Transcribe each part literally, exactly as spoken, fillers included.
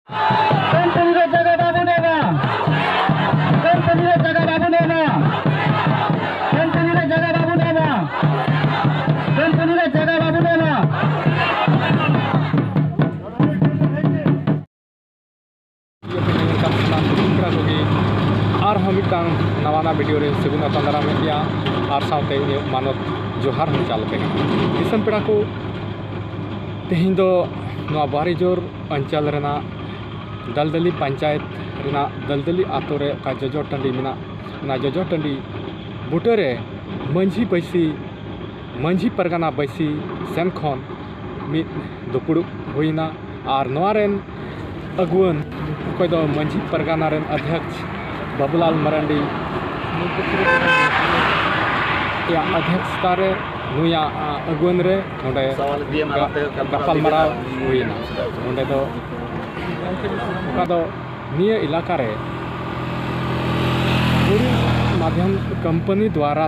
Company ᱨᱮ ᱡᱟᱭᱜᱟ ᱵᱟᱵᱚᱱ ᱮᱢᱟ᱾ ᱠᱚᱢᱯᱟᱱᱤ ᱨᱮ ᱡᱟᱭᱜᱟ ᱵᱟᱵᱚᱱ ᱮᱢᱟ᱾ ᱠᱚᱢᱯᱟᱱᱤ ᱨᱮ ᱡᱟᱭᱜᱟ ᱵᱟᱵᱚᱱ ᱮᱢᱟ᱾ ᱠᱚᱢᱯᱟᱱᱤ ᱨᱮ ᱡᱟᱭᱜᱟ ᱵᱟᱵᱚᱱ ᱮᱢᱟ᱾ ᱟᱨᱦᱚᱸ ᱢᱤᱫᱴᱟᱝ ᱱᱟᱣᱟᱱᱟᱜ ᱵᱷᱤᱰᱤᱭᱳ ᱨᱮ ᱥᱟᱹᱜᱩᱱ ᱟᱛᱟᱝ ᱫᱟᱨᱟᱢᱮᱫ ᱯᱮᱭᱟ ᱟᱨ ᱥᱟᱶᱛᱮ ᱤᱧᱟᱹᱜ ᱢᱟᱱᱚᱛ ᱡᱚᱦᱟᱨ ᱦᱚᱸ ᱪᱟᱞ ᱟᱯᱮ ᱠᱟᱱᱟ᱾ ᱫᱤᱥᱚᱢ ᱯᱮᱲᱟ ᱠᱚ, ᱛᱮᱦᱮᱧ ᱫᱚ ᱱᱚᱣᱟ ᱵᱟᱨᱤᱡᱳᱨ ᱚᱧᱪᱚᱞ ᱨᱮᱱᱟᱜ ᱫᱟᱞᱫᱟᱞᱤ ᱯᱚᱧᱪᱟᱭᱮᱛ ᱨᱮᱱᱟᱜ ᱫᱟᱞᱫᱟᱞᱤ ᱟᱛᱳ ᱨᱮ ᱚᱠᱟ ᱡᱚᱡᱚ ᱴᱟᱺᱰᱤ ᱢᱮᱱᱟᱜ, ᱚᱱᱟ ᱡᱚᱡᱚ ᱴᱟᱺᱰᱤ ᱵᱩᱴᱟᱹᱨᱮ ᱢᱟᱹᱡᱷᱤ ᱵᱟᱹᱭᱥᱤ, ᱢᱟᱹᱡᱷᱤ ᱯᱟᱨᱜᱟᱱᱟ ᱵᱟᱹᱭᱥᱤ ᱥᱮᱱ ᱠᱷᱚᱱ ᱢᱤᱫ ᱫᱩᱯᱲᱩᱵ ᱦᱩᱭᱱᱟ᱾ ᱟᱨ ᱱᱚᱣᱟ ᱨᱮᱱ ᱟᱹᱜᱩᱣᱟᱹᱱ, ᱚᱠᱚᱭ ᱫᱚ ᱢᱟᱹᱡᱷᱤ ᱯᱟᱨᱜᱟᱱᱟ ᱨᱮᱱ ᱚᱫᱷᱭᱚᱠᱥ ᱵᱟᱵᱩᱞᱟᱞ ᱢᱟᱨᱟᱱᱰᱤ, ᱭᱟᱜ ᱚᱫᱷᱭᱚᱠᱥᱛᱟ ᱨᱮ, ᱱᱩᱭᱟᱜ, ᱟ, ᱟᱹᱜᱩᱣᱟᱹᱱ ᱨᱮ ᱱᱚᱰᱮ ᱜᱟ-, ᱜᱟᱯᱟᱞᱢᱟᱨᱟᱣ ᱦᱩᱭᱮᱱᱟ᱾ ᱱᱚᱰᱮ ᱫᱚ ᱚᱠᱟ ᱫᱚ ᱱᱤᱭᱟᱹ ᱮᱞᱟᱠᱟ ᱨᱮ ᱵᱳᱨᱤᱝ ᱢᱟᱫᱷᱭᱚᱢ ᱠᱳᱢᱯᱟᱱᱤ ᱫᱣᱟᱨᱟ,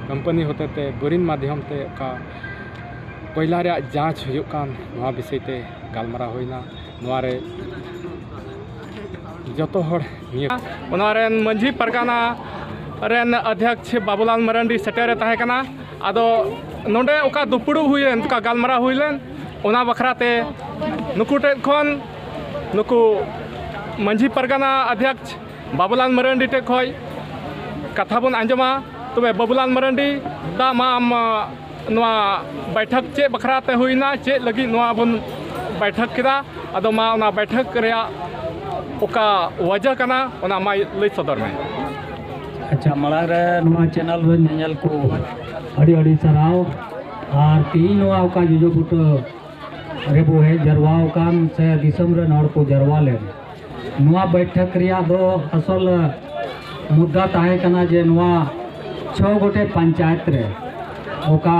ᱠᱳᱢᱯᱟᱱᱤ ᱦᱚᱛᱮᱛᱮ ᱵᱳᱨᱤᱝ ᱢᱟᱫᱷᱭᱚᱢ ᱛᱮ ᱚᱠᱟ ᱠᱚᱭᱞᱟ ᱨᱮᱭᱟᱜ ᱡᱟᱸᱪ ᱦᱩᱭᱩᱜ ᱠᱟᱱ, ᱱᱚᱣᱟ ᱵᱤᱥᱚᱭ ᱛᱮ ᱜᱟᱞᱢᱟᱨᱟᱣ ᱦᱩᱭᱱᱟ᱾ ᱱᱚᱣᱟ ᱨᱮ ᱡᱚᱛᱚ ᱦᱚᱲ ᱱᱤᱭᱟᱹ ᱚᱱᱟ ᱨᱮᱱ ᱢᱟᱹᱡᱷᱤ ᱯᱟᱨᱜᱟᱱᱟ ᱨᱮᱱ ᱚᱫᱷᱭᱚᱠᱥ ᱵᱟᱵᱩᱞᱟᱞ ᱢᱟᱨᱟᱱᱰᱤ ᱥᱮᱴᱮᱨᱮ ᱛᱟᱦᱮᱸ ᱠᱟᱱᱟ᱾ ᱟᱫᱚ ᱱᱚᱰᱮ ᱚᱠᱟ ᱫᱩᱯᱲᱩᱵ ᱦᱩᱭᱮᱱ, ᱚᱠᱟ ᱜᱟᱞᱢᱟᱨᱟᱣ ᱦᱩᱭ ᱞᱮᱱ, ᱚᱱᱟ ᱵᱟᱠᱷᱨᱟ ᱛᱮ ᱱᱩᱠᱩ ᱴᱷᱮᱱ ᱠᱷᱚᱱ ᱱᱩᱠᱩ ᱢᱟᱹᱡᱷᱤ ᱯᱟᱨᱜᱟᱱᱟ ᱚᱫᱷᱭᱚᱠᱥ ᱵᱟᱵᱩᱞᱟᱞ ᱢᱟᱨᱟᱱᱰᱤ ᱴᱷᱮᱱ ᱠᱷᱚᱱ ᱠᱟᱛᱷᱟ ᱵᱚᱱ ᱟᱸᱡᱚᱢᱟ᱾ ᱛᱚᱵᱮ ᱵᱟᱵᱩᱞᱟᱞ ᱢᱟᱨᱟᱱᱰᱤ ᱫᱟ, ᱢᱟ ᱟᱢ, ᱟ, ᱱᱚᱣᱟ ᱵᱟᱭᱴᱷᱚᱠ ᱪᱮᱫ ᱵᱟᱠᱷᱨᱟ ᱛᱮ ᱦᱩᱭᱱᱟ, ᱪᱮᱫ ᱞᱟᱹᱜᱤᱫ ᱱᱚᱣᱟ ᱵᱚᱱ ᱵᱟᱭᱴᱷᱚᱠ ᱠᱮᱫᱟ? ᱟᱫᱚ ᱢᱟ ᱚᱱᱟ ᱵᱟᱭᱴᱷᱚᱠ ᱨᱮᱭᱟᱜ ᱚᱠᱟ ᱣᱟᱡᱟ ᱠᱟᱱᱟ, ᱚᱱᱟ ᱢᱟᱭ ᱞᱟᱹᱭ ᱥᱚᱫᱚᱨ ᱢᱮ᱾ ᱟᱪᱪᱷᱟ, ᱢᱟᱲᱟᱝ ᱨᱮ ᱱᱚᱣᱟ ᱪᱮᱱᱮᱞ ᱨᱮ ᱧᱮᱧᱮᱞ ᱠᱚ ᱟᱹᱰᱤ ᱟᱹᱰᱤ ᱥᱟᱨᱦᱟᱣ᱾ ᱟᱨ ᱛᱮᱦᱮᱧ ᱱᱚᱣᱟ ᱚᱠᱟ ᱡᱚᱡᱚ ᱵᱩᱴᱟᱹ ᱨᱮᱵᱚ ᱦᱮᱡ ᱡᱟᱨᱣᱟ ᱟᱠᱟᱱ ᱥᱮ ᱫᱤᱥᱚᱢ ᱨᱮᱱ ᱦᱚᱲ ᱠᱚ ᱡᱟᱨᱣᱟ ᱞᱮᱱ, ᱱᱚᱣᱟ ᱵᱟᱭᱴᱷᱚᱠ ᱨᱮᱭᱟᱜ ᱫᱚ ᱟᱥᱚᱞ ᱢᱩᱫᱽᱫᱟ ᱛᱟᱦᱮᱸ ᱠᱟᱱᱟ ᱡᱮ ᱱᱚᱣᱟ ᱪᱷᱚ ᱜᱚᱴᱮᱡ ᱯᱚᱧᱪᱟᱭᱮᱛ ᱨᱮ ᱚᱠᱟ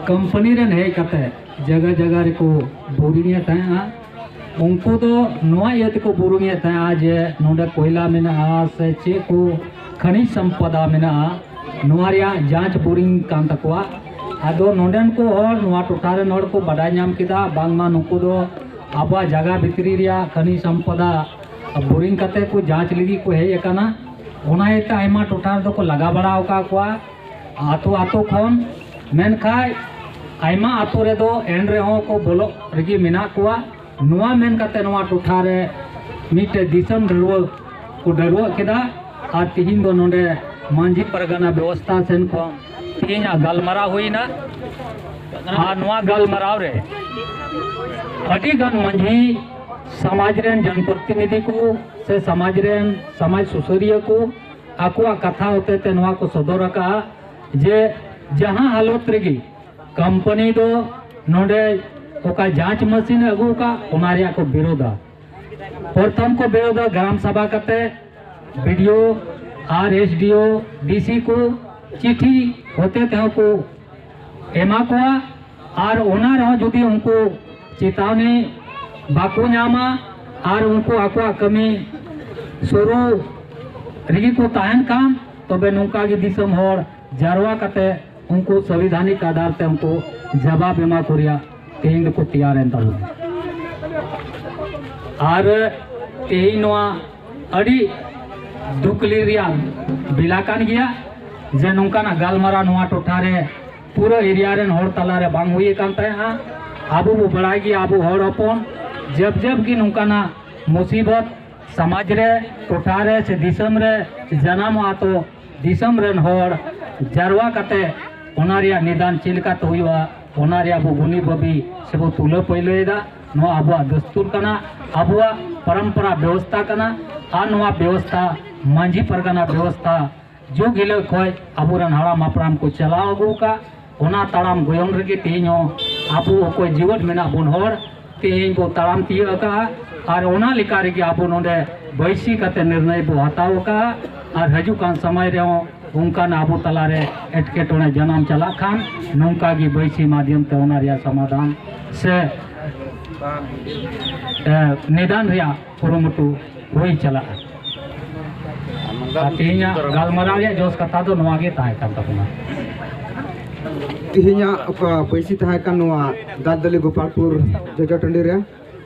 ᱠᱳᱢᱯᱟᱱᱤ ᱨᱮᱱ ᱦᱮᱡ ᱠᱟᱛᱮ ᱡᱟᱭᱜᱟ ᱡᱟᱭᱜᱟ ᱨᱮᱠᱚ ᱵᱳᱨᱤᱝ ᱮᱫ ᱛᱟᱦᱮᱸᱜᱼᱟ, ᱩᱱᱠᱩ ᱫᱚ ᱱᱚᱣᱟ ᱤᱭᱟᱹ ᱛᱮᱠᱚ ᱵᱳᱨᱤᱝ ᱮᱫ ᱛᱟᱦᱮᱸᱜᱼᱟ ᱡᱮ ᱱᱚᱰᱮ ᱠᱚᱭᱞᱟ ᱢᱮᱱᱟᱜᱼᱟ ᱥᱮ ᱪᱮᱫ ᱠᱚ ᱠᱷᱟᱱᱤᱡᱽ ᱥᱚᱢᱯᱚᱫᱟ ᱢᱮᱱᱟᱜᱼᱟ, ᱱᱚᱣᱟ ᱨᱮᱭᱟᱜ ᱡᱟᱸᱪ ᱵᱳᱨᱤᱝ ᱠᱟᱱ ᱛᱟᱠᱚᱣᱟ᱾ ᱟᱫᱚ ᱱᱚᱰᱮᱱ ᱠᱚ ᱦᱚᱲ, ᱱᱚᱣᱟ ᱴᱚᱴᱷᱟ ᱨᱮᱱ ᱦᱚᱲ ᱠᱚ ᱵᱟᱰᱟᱭ ᱧᱟᱢ ᱠᱮᱫᱟ, ᱵᱟᱝᱢᱟ ᱱᱩᱠᱩ ᱫᱚ ᱟᱵᱚᱣᱟᱜ ᱡᱟᱭᱜᱟ ᱵᱷᱤᱛᱨᱤ ᱨᱮᱭᱟᱜ ᱠᱷᱟᱱᱤ ᱥᱚᱢᱯᱚᱫᱟ ᱵᱳᱨᱤᱝ ᱠᱟᱛᱮ ᱠᱚ ᱡᱟᱸᱪ ᱞᱟᱹᱜᱤᱫ ᱠᱚ ᱦᱮᱡ ᱟᱠᱟᱱᱟ᱾ ᱚᱱᱟ ᱤᱭᱟᱹᱛᱮ ᱟᱭᱢᱟ ᱴᱚᱴᱷᱟ ᱨᱮᱫᱚ ᱠᱚ ᱞᱟᱜᱟ ᱵᱟᱲᱟ ᱟᱠᱟᱫ ᱠᱚᱣᱟ ᱟᱛᱳ ᱟᱛᱳ ᱠᱷᱚᱱ᱾ ᱢᱮᱱᱠᱷᱟᱱ ᱟᱭᱢᱟ ᱟᱛᱳ ᱨᱮᱫᱚ ᱮᱱ ᱨᱮᱦᱚᱸ ᱠᱚ ᱵᱚᱞᱚᱜ ᱨᱮᱜᱮ ᱢᱮᱱᱟᱜ ᱠᱚᱣᱟ᱾ ᱱᱚᱣᱟ ᱢᱮᱱ ᱠᱟᱛᱮ ᱱᱚᱣᱟ ᱴᱚᱴᱷᱟ ᱨᱮ ᱢᱤᱫᱴᱮᱡ ᱫᱤᱥᱚᱢ ᱰᱷᱟᱹᱨᱣᱟᱹᱜ ᱠᱚ ᱰᱷᱟᱹᱨᱣᱟᱹᱜ ᱠᱮᱫᱟ᱾ ᱟᱨ ᱛᱤᱦᱤᱧ ᱫᱚ ᱱᱚᱰᱮ ᱢᱟᱹᱡᱷᱤ ᱯᱟᱨᱜᱟᱱᱟ ᱵᱮᱵᱚᱥᱛᱷᱟ ᱥᱮᱱ ᱠᱷᱚᱱ ᱛᱤᱦᱤᱧᱟᱜ ᱜᱟᱞᱢᱟᱨᱟᱣ ᱦᱩᱭᱱᱟ᱾ ᱟᱨ ᱱᱚᱣᱟ ᱜᱟᱞᱢᱟᱨᱟᱣ ᱨᱮ ᱟᱹᱰᱤ ᱜᱟᱱ ᱢᱟᱹᱡᱷᱤ ᱥᱚᱢᱟᱡᱽ ᱨᱮᱱ ᱡᱚᱱᱯᱨᱚᱛᱤᱱᱤᱫᱷᱤ ᱠᱚ ᱥᱮ ᱥᱚᱢᱟᱡᱽ ᱨᱮᱱ ᱥᱚᱢᱟᱡᱽ ᱥᱩᱥᱟᱹᱨᱤᱭᱟᱹ ᱠᱚ ᱟᱠᱚᱣᱟᱜ ᱠᱟᱛᱷᱟ ᱦᱚᱛᱮ ᱛᱮ ᱱᱚᱣᱟ ᱠᱚ ᱥᱚᱫᱚᱨ ᱟᱠᱟᱫᱼᱟ ᱡᱮ ᱡᱟᱦᱟᱸ ᱦᱟᱞᱚᱛ ᱨᱮᱜᱮ ᱠᱳᱢᱯᱟᱱᱤ ᱫᱚ ᱱᱚᱰᱮ ᱚᱠᱟ ᱡᱟᱸᱪ ᱢᱟᱹᱥᱤᱱ ᱮ ᱟᱹᱜᱩ ᱟᱠᱟᱫ, ᱚᱱᱟ ᱨᱮᱭᱟᱜ ᱠᱚ ᱵᱤᱨᱳᱫᱟ᱾ ᱯᱨᱚᱛᱷᱚᱢ ᱠᱚ ᱵᱤᱨᱳᱫᱟ ᱜᱨᱟᱢ ᱥᱟᱵᱷᱟ ᱠᱟᱛᱮ, ᱵᱤ ᱰᱤ ᱳ ᱟᱨ ᱮᱥ ᱰᱤ ᱳ, ᱰᱤ ᱥᱤ ᱠᱚ ᱪᱤᱴᱷᱤ ᱦᱚᱛᱮ ᱛᱮᱦᱚᱸ ᱠᱚ ᱮᱢᱟ ᱠᱚᱣᱟ᱾ ᱟᱨ ᱚᱱᱟ ᱨᱮᱦᱚᱸ ᱡᱩᱫᱤ ᱩᱱᱠᱩ ᱪᱮᱛᱟᱣᱱᱤ ᱵᱟᱠᱚ ᱧᱟᱢᱟ ᱟᱨ ᱩᱱᱠᱩ ᱟᱠᱚᱣᱟᱜ ᱠᱟᱹᱢᱤ ᱥᱩᱨᱩ ᱨᱮᱜᱮ ᱠᱚ ᱛᱟᱦᱮᱱ ᱠᱷᱟᱱ, ᱛᱚᱵᱮ ᱱᱚᱝᱠᱟ ᱜᱮ ᱫᱤᱥᱚᱢ ᱦᱚᱲ ᱡᱟᱨᱣᱟ ᱠᱟᱛᱮ ᱩᱱᱠᱩ ᱥᱚᱝᱵᱤᱫᱷᱟᱱᱤᱠ ᱟᱫᱷᱟᱨ ᱛᱮ ᱩᱱᱠᱩ ᱡᱟᱵᱟᱵ ᱮᱢᱟ ᱠᱚ ᱨᱮᱭᱟᱜ ᱛᱮᱦᱮᱧ ᱫᱚᱠᱚ ᱛᱮᱭᱟᱨᱮᱱ ᱛᱟᱵᱚᱱᱟ᱾ ᱟᱨ ᱛᱮᱦᱮᱧ ᱱᱚᱣᱟ ᱟᱹᱰᱤ ᱫᱩᱠ ᱞᱤ ᱨᱮᱭᱟᱜ ᱵᱮᱞᱟ ᱠᱟᱱ ᱜᱮᱭᱟ ᱡᱮ ᱱᱚᱝᱠᱟᱱᱟᱜ ᱜᱟᱞᱢᱟᱨᱟᱣ ᱱᱚᱣᱟ ᱴᱚᱴᱷᱟ ᱨᱮ ᱯᱩᱨᱟᱹ ᱮᱨᱤᱭᱟ ᱨᱮᱱ ᱦᱚᱲ ᱛᱟᱞᱟᱨᱮ ᱵᱟᱝ ᱦᱩᱭ ᱟᱠᱟᱱ ᱛᱟᱦᱮᱸᱫᱼᱟ᱾ ᱟᱵᱚ ᱵᱚ ᱵᱟᱲᱟᱭ ᱜᱮᱭᱟ, ᱟᱵᱚ ᱦᱚᱲ ᱦᱚᱯᱚᱱ ᱡᱟᱵ ᱡᱟᱵ ᱜᱮ ᱱᱚᱝᱠᱟᱱᱟᱜ ᱢᱩᱥᱤᱵᱚᱛ ᱥᱚᱢᱟᱡᱽ ᱨᱮ, ᱴᱚᱴᱷᱟ ᱨᱮ ᱥᱮ ᱫᱤᱥᱚᱢ ᱨᱮ ᱡᱟᱱᱟᱢᱚᱜᱼᱟ, ᱛᱚ ᱫᱤᱥᱚᱢ ᱨᱮᱱ ᱦᱚᱲ ᱡᱟᱨᱣᱟ ᱠᱟᱛᱮ ᱚᱱᱟ ᱨᱮᱭᱟᱜ ᱱᱤᱫᱟᱱ ᱪᱮᱫ ᱞᱮᱠᱟᱛᱮ ᱦᱩᱭᱩᱜᱼᱟ, ᱚᱱᱟ ᱨᱮᱭᱟᱜ ᱟᱵᱚ ᱜᱩᱱᱤ ᱵᱷᱟᱹᱵᱤ ᱥᱮᱵᱚ ᱛᱩᱞᱟᱹ ᱯᱟᱹᱭᱞᱟᱹᱭᱮᱫᱟ᱾ ᱱᱚᱣᱟ ᱟᱵᱚᱣᱟᱜ ᱫᱟᱥᱛᱩᱨ ᱠᱟᱱᱟ, ᱟᱵᱚᱣᱟᱜ ᱯᱚᱨᱚᱢᱯᱚᱨᱟ ᱵᱮᱵᱚᱥᱛᱷᱟ ᱠᱟᱱᱟ᱾ ᱟᱨ ᱱᱚᱣᱟ ᱵᱮᱵᱚᱥᱛᱷᱟ ᱢᱟᱹᱡᱷᱤ ᱯᱟᱨᱜᱟᱱᱟ ᱵᱮᱵᱚᱥᱛᱷᱟ ᱡᱩᱜᱽ ᱦᱤᱞᱳᱜ ᱠᱷᱚᱱ ᱟᱵᱚᱨᱮᱱ ᱦᱟᱲᱟᱢ ᱦᱟᱯᱲᱟᱢ ᱠᱚ ᱪᱟᱞᱟᱣ ᱟᱹᱜᱩ ᱟᱠᱟᱫ, ᱚᱱᱟ ᱛᱟᱲᱟᱢ ᱜᱚᱭᱚᱱ ᱨᱮᱜᱮ ᱛᱮᱦᱮᱧ ᱦᱚᱸ ᱟᱵᱚ ᱚᱠᱚᱭ ᱡᱤᱣᱮᱫ ᱢᱮᱱᱟᱜ ᱵᱚᱱ ᱦᱚᱲ ᱛᱮᱦᱮᱧ ᱵᱚ ᱛᱟᱲᱟᱢ ᱛᱤᱭᱟᱹᱜ ᱟᱠᱟᱫᱼᱟ᱾ ᱟᱨ ᱚᱱᱟ ᱞᱮᱠᱟ ᱨᱮᱜᱮ ᱟᱵᱚ ᱱᱚᱰᱮ ᱵᱟᱹᱭᱥᱤ ᱠᱟᱛᱮ ᱱᱤᱨᱱᱚᱭ ᱵᱚ ᱦᱟᱛᱟᱣ ᱟᱠᱟᱫᱼᱟ᱾ ᱟᱨ ᱦᱤᱡᱩᱜ ᱠᱟᱱ ᱥᱚᱢᱚᱭ ᱨᱮᱦᱚᱸ ᱚᱱᱠᱟᱱ ᱟᱵᱚ ᱛᱟᱞᱟᱨᱮ ᱮᱴᱠᱮᱴᱚᱬᱮ ᱡᱟᱱᱟᱢ ᱪᱟᱞᱟᱜ ᱠᱷᱟᱱ ᱱᱚᱝᱠᱟ ᱜᱮ ᱵᱟᱹᱭᱥᱤ ᱢᱟᱫᱷᱭᱚᱢ ᱛᱮ ᱚᱱᱟ ᱨᱮᱭᱟᱜ ᱥᱚᱢᱟᱫᱷᱟᱱ ᱥᱮ, ᱮ, ᱱᱤᱫᱟᱱ ᱨᱮᱭᱟᱜ ᱠᱩᱨᱩᱢᱩᱴᱩ ᱦᱩᱭ ᱪᱟᱞᱟᱜᱼᱟ᱾ ᱟᱨ ᱛᱮᱦᱮᱧᱟᱜ ᱜᱟᱞᱢᱟᱨᱟᱣ ᱨᱮᱭᱟᱜ ᱡᱚᱥ ᱠᱟᱛᱷᱟ ᱫᱚ ᱱᱚᱣᱟ ᱜᱮ ᱛᱟᱦᱮᱸ ᱠᱟᱱ ᱛᱟᱵᱚᱱᱟ᱾ ᱛᱮᱦᱮᱧᱟᱜ ᱚᱠᱟ ᱵᱟᱹᱭᱥᱤ ᱛᱟᱦᱮᱸ ᱠᱟᱱ ᱱᱚᱣᱟ ᱫᱟᱞᱫᱟᱞᱤ ᱜᱳᱯᱟᱞᱯᱩᱨ ᱡᱚᱡᱚ ᱴᱟᱺᱰᱤ ᱨᱮ,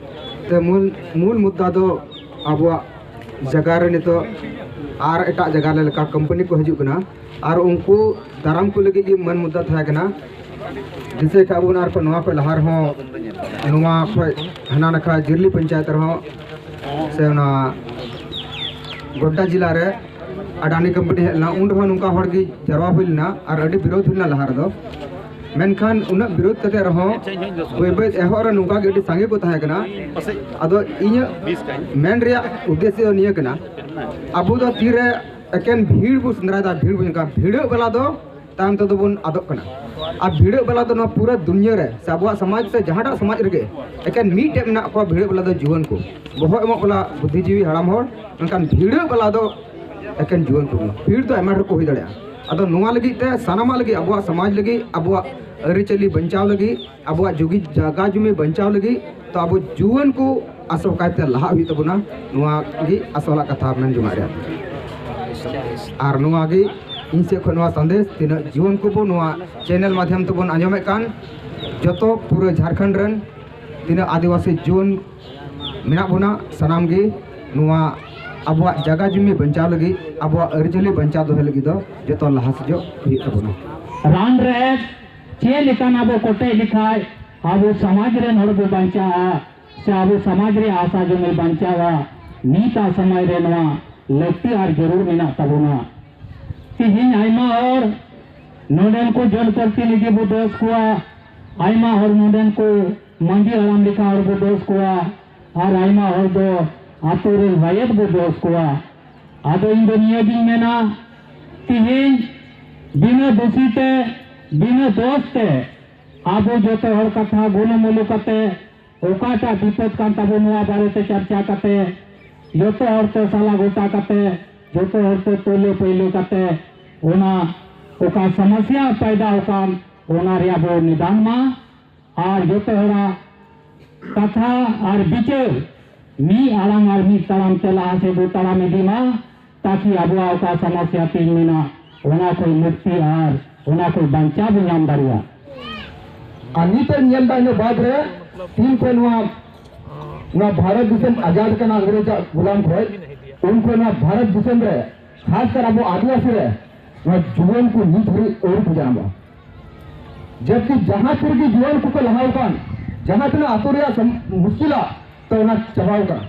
ᱛᱮ ᱢᱩᱞ ᱢᱩᱞ ᱢᱩᱫᱽᱫᱟ ᱫᱚ ᱟᱵᱚᱣᱟᱜ ᱡᱟᱭᱜᱟ ᱨᱮ ᱱᱤᱛᱚᱜ ᱟᱨ ᱮᱴᱟᱜ ᱡᱟᱭᱜᱟ ᱨᱮ ᱞᱮᱠᱟ ᱠᱳᱢᱯᱟᱱᱤ ᱠᱚ ᱦᱤᱡᱩᱜ ᱠᱟᱱᱟ, ᱟᱨ ᱩᱱᱠᱩ ᱫᱟᱨᱟᱢ ᱠᱚ ᱞᱟᱹᱜᱤᱫ ᱜᱮ ᱢᱩᱞ ᱢᱩᱫᱽᱫᱟ ᱛᱟᱦᱮᱸ ᱠᱟᱱᱟ᱾ ᱫᱤᱥᱟᱹᱭ ᱠᱷᱟᱡ ᱵᱚᱱ ᱟᱨ ᱱᱚᱣᱟ ᱠᱷᱚᱱ ᱞᱟᱦᱟ ᱨᱮᱦᱚᱸ, ᱱᱚᱣᱟ ᱠᱷᱚᱱ ᱦᱟᱱᱟ ᱱᱟᱠᱷᱟ ᱡᱤᱨᱞᱤ ᱯᱚᱧᱪᱟᱭᱮᱛ ᱨᱮᱦᱚᱸ ᱥᱮ ᱚᱱᱟ ᱜᱳᱰᱰᱟ ᱡᱮᱞᱟ ᱨᱮ ᱟᱰᱟᱱᱤ ᱠᱳᱢᱯᱟᱱᱤ ᱦᱮᱡ ᱞᱮᱱᱟ, ᱩᱱ ᱨᱮᱦᱚᱸ ᱱᱚᱝᱠᱟ ᱦᱚᱲ ᱜᱮ ᱡᱟᱨᱣᱟ ᱦᱩᱭ ᱞᱮᱱᱟ ᱟᱨ ᱟᱹᱰᱤ ᱵᱤᱨᱳᱫᱷ ᱦᱩᱭ ᱞᱮᱱᱟ ᱞᱟᱦᱟ ᱨᱮᱫᱚ᱾ ᱢᱮᱱᱠᱷᱟᱱ ᱩᱱᱟᱹᱜ ᱵᱤᱨᱳᱫᱷ ᱠᱟᱛᱮ ᱨᱮᱦᱚᱸ ᱵᱟᱹᱭ ᱵᱟᱹᱭ ᱮᱦᱚᱵ ᱨᱮ ᱱᱚᱝᱠᱟ ᱜᱮ ᱟᱹᱰᱤ ᱥᱟᱸᱜᱮ ᱠᱚ ᱛᱟᱦᱮᱸ ᱠᱟᱱᱟ᱾ ᱟᱫᱚ ᱤᱧᱟᱹᱜ ᱢᱮᱱ ᱨᱮᱭᱟᱜ ᱩᱫᱽᱫᱮᱥᱥᱚ ᱱᱤᱭᱟᱹ ᱠᱟᱱᱟ, ᱟᱵᱚ ᱫᱚ ᱛᱤᱨᱮ ᱮᱠᱮᱱ ᱵᱷᱤᱲ ᱵᱚ ᱥᱮᱸᱫᱽᱨᱟᱭᱮᱫᱟ, ᱵᱷᱤᱲ ᱵᱚ ᱧᱟᱢ ᱠᱟᱱᱟ, ᱵᱷᱤᱲᱟᱹᱜ ᱵᱮᱞᱟ ᱫᱚ ᱛᱟᱭᱚᱢ ᱛᱮᱫᱚ ᱵᱚᱱ ᱟᱫᱚᱜ ᱠᱟᱱᱟ᱾ ᱟᱨ ᱵᱷᱤᱲᱟᱹᱜ ᱵᱮᱞᱟ ᱫᱚ ᱱᱚᱣᱟ ᱯᱩᱨᱟᱹ ᱫᱩᱱᱭᱟᱹ ᱨᱮ ᱥᱮ ᱟᱵᱚᱣᱟᱜ ᱥᱚᱢᱟᱡᱽ ᱥᱮ ᱡᱟᱦᱟᱸᱴᱟᱜ ᱥᱚᱢᱟᱡᱽ ᱨᱮᱜᱮ ᱮᱠᱮᱱ ᱢᱤᱫᱴᱮᱱ ᱢᱮᱱᱟᱜ ᱠᱚᱣᱟ ᱵᱷᱤᱲᱟᱹᱜ ᱵᱮᱞᱟ ᱫᱚ ᱡᱩᱣᱟᱹᱱ ᱠᱚ, ᱵᱚᱦᱚᱜ ᱮᱢᱚᱜ ᱵᱮᱞᱟ ᱵᱩᱫᱽᱫᱷᱤᱡᱤᱵᱤ ᱦᱟᱲᱟᱢ ᱦᱚᱲ, ᱢᱮᱱᱠᱷᱟᱱ ᱵᱷᱤᱲᱟᱹᱜ ᱵᱮᱞᱟ ᱫᱚ ᱮᱠᱮᱱ ᱡᱩᱣᱟᱹᱱ ᱠᱚᱜᱮ᱾ ᱵᱷᱤᱲ ᱫᱚ ᱟᱭᱢᱟ ᱰᱷᱮᱨ ᱠᱚ ᱦᱩᱭ ᱫᱟᱲᱮᱭᱟᱜᱼᱟ᱾ ᱟᱫᱚ ᱱᱚᱣᱟ ᱞᱟᱹᱜᱤᱫ ᱛᱮ ᱥᱟᱱᱟᱢᱟᱜ ᱞᱟᱹᱜᱤᱫ, ᱟᱵᱚᱣᱟᱜ ᱥᱚᱢᱟᱡᱽ ᱞᱟᱹᱜᱤᱫ, ᱟᱵᱚᱣᱟᱜ ᱟᱹᱨᱤᱪᱟᱹᱞᱤ ᱵᱟᱧᱪᱟᱣ ᱞᱟᱹᱜᱤᱫ, ᱟᱵᱚᱣᱟᱜ ᱡᱩᱜᱤ ᱡᱟᱭᱜᱟ ᱡᱩᱢᱤ ᱵᱟᱧᱪᱟᱣ ᱞᱟᱹᱜᱤᱫ ᱛᱚ ᱟᱵᱚ ᱡᱩᱣᱟᱹᱱ ᱠᱚ ᱟᱥᱚᱠᱟᱭ ᱛᱮ ᱞᱟᱦᱟᱜ ᱦᱩᱭᱩᱜ ᱛᱟᱵᱚᱱᱟ᱾ ᱱᱚᱣᱟ ᱜᱮ ᱟᱥᱚᱞᱟᱜ ᱠᱟᱛᱷᱟ ᱢᱮᱱ ᱡᱚᱝᱟᱜ ᱨᱮᱭᱟᱜ᱾ ᱟᱨ ᱱᱚᱣᱟ ᱜᱮ ᱤᱧ ᱥᱮᱫ ᱠᱷᱚᱱ ᱱᱚᱣᱟ ᱥᱟᱸᱫᱮᱥ, ᱛᱤᱱᱟᱹᱜ ᱡᱩᱣᱟᱹᱱ ᱠᱚᱵᱚ ᱱᱚᱣᱟ ᱪᱮᱱᱮᱞ ᱢᱟᱫᱷᱭᱚᱢ ᱛᱮᱵᱚᱱ ᱟᱸᱡᱚᱢᱮᱫ ᱠᱟᱱ, ᱡᱚᱛᱚ ᱯᱩᱨᱟᱹ ᱡᱷᱟᱲᱠᱷᱚᱸᱰ ᱨᱮᱱ ᱛᱤᱱᱟᱹᱜ ᱟᱹᱫᱤᱵᱟᱹᱥᱤ ᱡᱩᱣᱟᱹᱱ ᱢᱮᱱᱟᱜ ᱵᱚᱱᱟ, ᱥᱟᱱᱟᱢ ᱜᱮ ᱱᱚᱣᱟ ᱟᱵᱚᱣᱟᱜ ᱡᱟᱭᱜᱟ ᱡᱩᱢᱤ ᱵᱟᱧᱪᱟᱣ ᱞᱟᱹᱜᱤᱫ, ᱟᱵᱚᱣᱟᱜ ᱟᱹᱨᱤᱪᱟᱹᱞᱤ ᱵᱟᱧᱪᱟᱣ ᱫᱚᱦᱚᱭ ᱞᱟᱹᱜᱤᱫ ᱫᱚ ᱡᱚᱛᱚ ᱞᱟᱦᱟ ᱥᱮᱡᱚᱜ ᱦᱩᱭᱩᱜ ᱛᱟᱵᱚᱱᱟ᱾ ᱨᱟᱱ ᱨᱮ ᱪᱮᱫ ᱞᱮᱠᱟᱱ ᱟᱵᱚ ᱠᱚᱴᱮᱡ ᱞᱮᱠᱷᱟᱡ ᱟᱵᱚ ᱥᱚᱢᱟᱡᱽ ᱨᱮᱱ ᱦᱚᱲ ᱵᱚ ᱵᱟᱧᱪᱟᱜᱼᱟ, ᱥᱮ ᱟᱵᱚ ᱥᱚᱢᱟᱡᱽ ᱨᱮ ᱟᱥᱟ ᱡᱚᱢᱤ ᱵᱟᱧᱪᱟᱣᱟ, ᱱᱤᱛᱟᱜ ᱥᱚᱢᱚᱭ ᱨᱮ ᱱᱚᱣᱟ ᱞᱟᱹᱠᱛᱤ ᱟᱨ ᱡᱟᱹᱨᱩᱲ ᱢᱮᱱᱟᱜ ᱛᱟᱵᱚᱱᱟ᱾ ᱛᱮᱦᱮᱧ ᱟᱭᱢᱟ ᱦᱚᱲ ᱱᱚᱰᱮᱱ ᱠᱚ ᱡᱚᱱᱯᱨᱚᱛᱤᱱᱤᱫᱷᱤ ᱵᱚ ᱫᱳᱥ ᱠᱚᱣᱟ, ᱟᱭᱢᱟ ᱦᱚᱲ ᱱᱚᱰᱮᱱ ᱠᱚ ᱢᱟᱹᱡᱷᱤ ᱦᱟᱲᱟᱢ ᱞᱮᱠᱟ ᱦᱚᱲ ᱵᱚ ᱫᱳᱥ ᱠᱚᱣᱟ, ᱟᱨ ᱟᱭᱢᱟ ᱦᱚᱲ ᱫᱚ ᱟᱛᱳ ᱨᱮᱱ ᱨᱟᱭᱚᱛ ᱵᱚ ᱫᱳᱥ ᱠᱚᱣᱟ᱾ ᱟᱫᱚ ᱤᱧ ᱫᱚ ᱱᱤᱭᱟᱹ ᱜᱤᱧ ᱢᱮᱱᱟ, ᱛᱮᱦᱮᱧ ᱵᱤᱱᱟᱹ ᱫᱩᱥᱤ ᱛᱮ, ᱵᱤᱱᱟᱹ ᱫᱳᱥ ᱛᱮ ᱟᱵᱚ ᱡᱚᱛᱚ ᱦᱚᱲ ᱠᱟᱛᱷᱟ ᱜᱩᱱᱩᱢᱩᱞᱩ ᱠᱟᱛᱮ ᱚᱠᱟᱴᱟᱜ ᱵᱤᱯᱚᱫ ᱠᱟᱱ ᱛᱟᱵᱚ ᱱᱚᱣᱟ ᱵᱟᱨᱮᱛᱮ ᱪᱟᱨᱪᱟ ᱠᱟᱛᱮ ᱡᱚᱛᱚ ᱦᱚᱲ ᱛᱮ ᱥᱟᱞᱟ ᱜᱚᱴᱟ ᱠᱟᱛᱮ ᱡᱚᱛᱚ ᱦᱚᱲ ᱛᱮ ᱯᱟᱹᱭᱞᱟᱹ ᱯᱟᱹᱭᱞᱟᱹ ᱠᱟᱛᱮ ᱚᱱᱟ ᱚᱠᱟ ᱥᱚᱢᱚᱥᱭᱟ ᱯᱟᱭᱫᱟ ᱟᱠᱟᱱ ᱚᱱᱟ ᱨᱮᱭᱟᱜ ᱵᱚ ᱱᱤᱫᱟᱱ ᱢᱟ᱾ ᱟᱨ ᱡᱚᱛᱚ ᱦᱚᱲᱟᱜ ᱠᱟᱛᱷᱟ ᱟᱨ ᱵᱤᱪᱟᱹᱨ ᱢᱤᱫ ᱟᱲᱟᱝ ᱟᱨ ᱢᱤᱫ ᱛᱟᱲᱟᱢ ᱛᱮ ᱞᱟᱦᱟ ᱥᱮᱫ ᱵᱚ ᱛᱟᱲᱟᱢ ᱤᱫᱤ ᱢᱟ, ᱛᱟᱠᱤ ᱟᱵᱚᱣᱟᱜ ᱚᱠᱟ ᱥᱚᱢᱚᱥᱭᱟ ᱛᱤᱧ ᱢᱮᱱᱟᱜ ᱚᱱᱟ ᱠᱷᱚᱱ ᱢᱩᱠᱛᱤ ᱟᱨ ᱚᱱᱟ ᱠᱷᱚᱱ ᱵᱟᱧᱪᱟᱣ ᱵᱚ ᱧᱟᱢ ᱫᱟᱲᱮᱭᱟᱜ᱾ ᱟᱨ ᱱᱤᱛᱚᱜ ᱧᱮᱞ ᱫᱟ ᱤᱱᱟᱹ ᱵᱟᱫ ᱨᱮ ᱛᱤᱱ ᱠᱷᱚᱱ ᱱᱚᱣᱟ ᱱᱚᱣᱟ ᱵᱷᱟᱨᱚᱛ ᱫᱤᱥᱚᱢ ᱟᱡᱟᱫ ᱠᱟᱱᱟ ᱤᱝᱨᱮᱡᱟᱜ ᱜᱩᱞᱟᱢ ᱠᱷᱚᱱ, ᱩᱱ ᱠᱷᱚᱱ ᱱᱚᱣᱟ ᱵᱷᱟᱨᱚᱛ ᱫᱤᱥᱚᱢ ᱨᱮ, ᱠᱷᱟᱥ ᱠᱟᱨ ᱟᱵᱚ ᱟᱹᱫᱤᱵᱟᱹᱥᱤ ᱨᱮ, ᱱᱚᱣᱟ ᱡᱩᱣᱟᱹᱱ ᱠᱚ ᱱᱤᱛ ᱦᱟᱹᱵᱤᱡ ᱟᱹᱣᱨᱤ ᱠᱚ ᱡᱟᱱᱟᱢᱚᱜᱼᱟ᱾ ᱡᱟᱵᱠᱤ ᱡᱟᱦᱟᱸ ᱛᱤᱱᱟᱹᱜ ᱜᱮ ᱡᱩᱣᱟᱹᱱ ᱠᱚᱠᱚ ᱞᱟᱦᱟᱣ ᱠᱟᱱ, ᱡᱟᱦᱟᱸ ᱛᱤᱱᱟᱹᱜ ᱟᱛᱳ ᱨᱮᱭᱟᱜ ᱥᱚᱢ-, ᱢᱩᱥᱠᱤᱞᱟ, ᱛᱚ ᱚᱱᱟ ᱪᱟᱵᱟᱣ ᱠᱟᱱᱟ᱾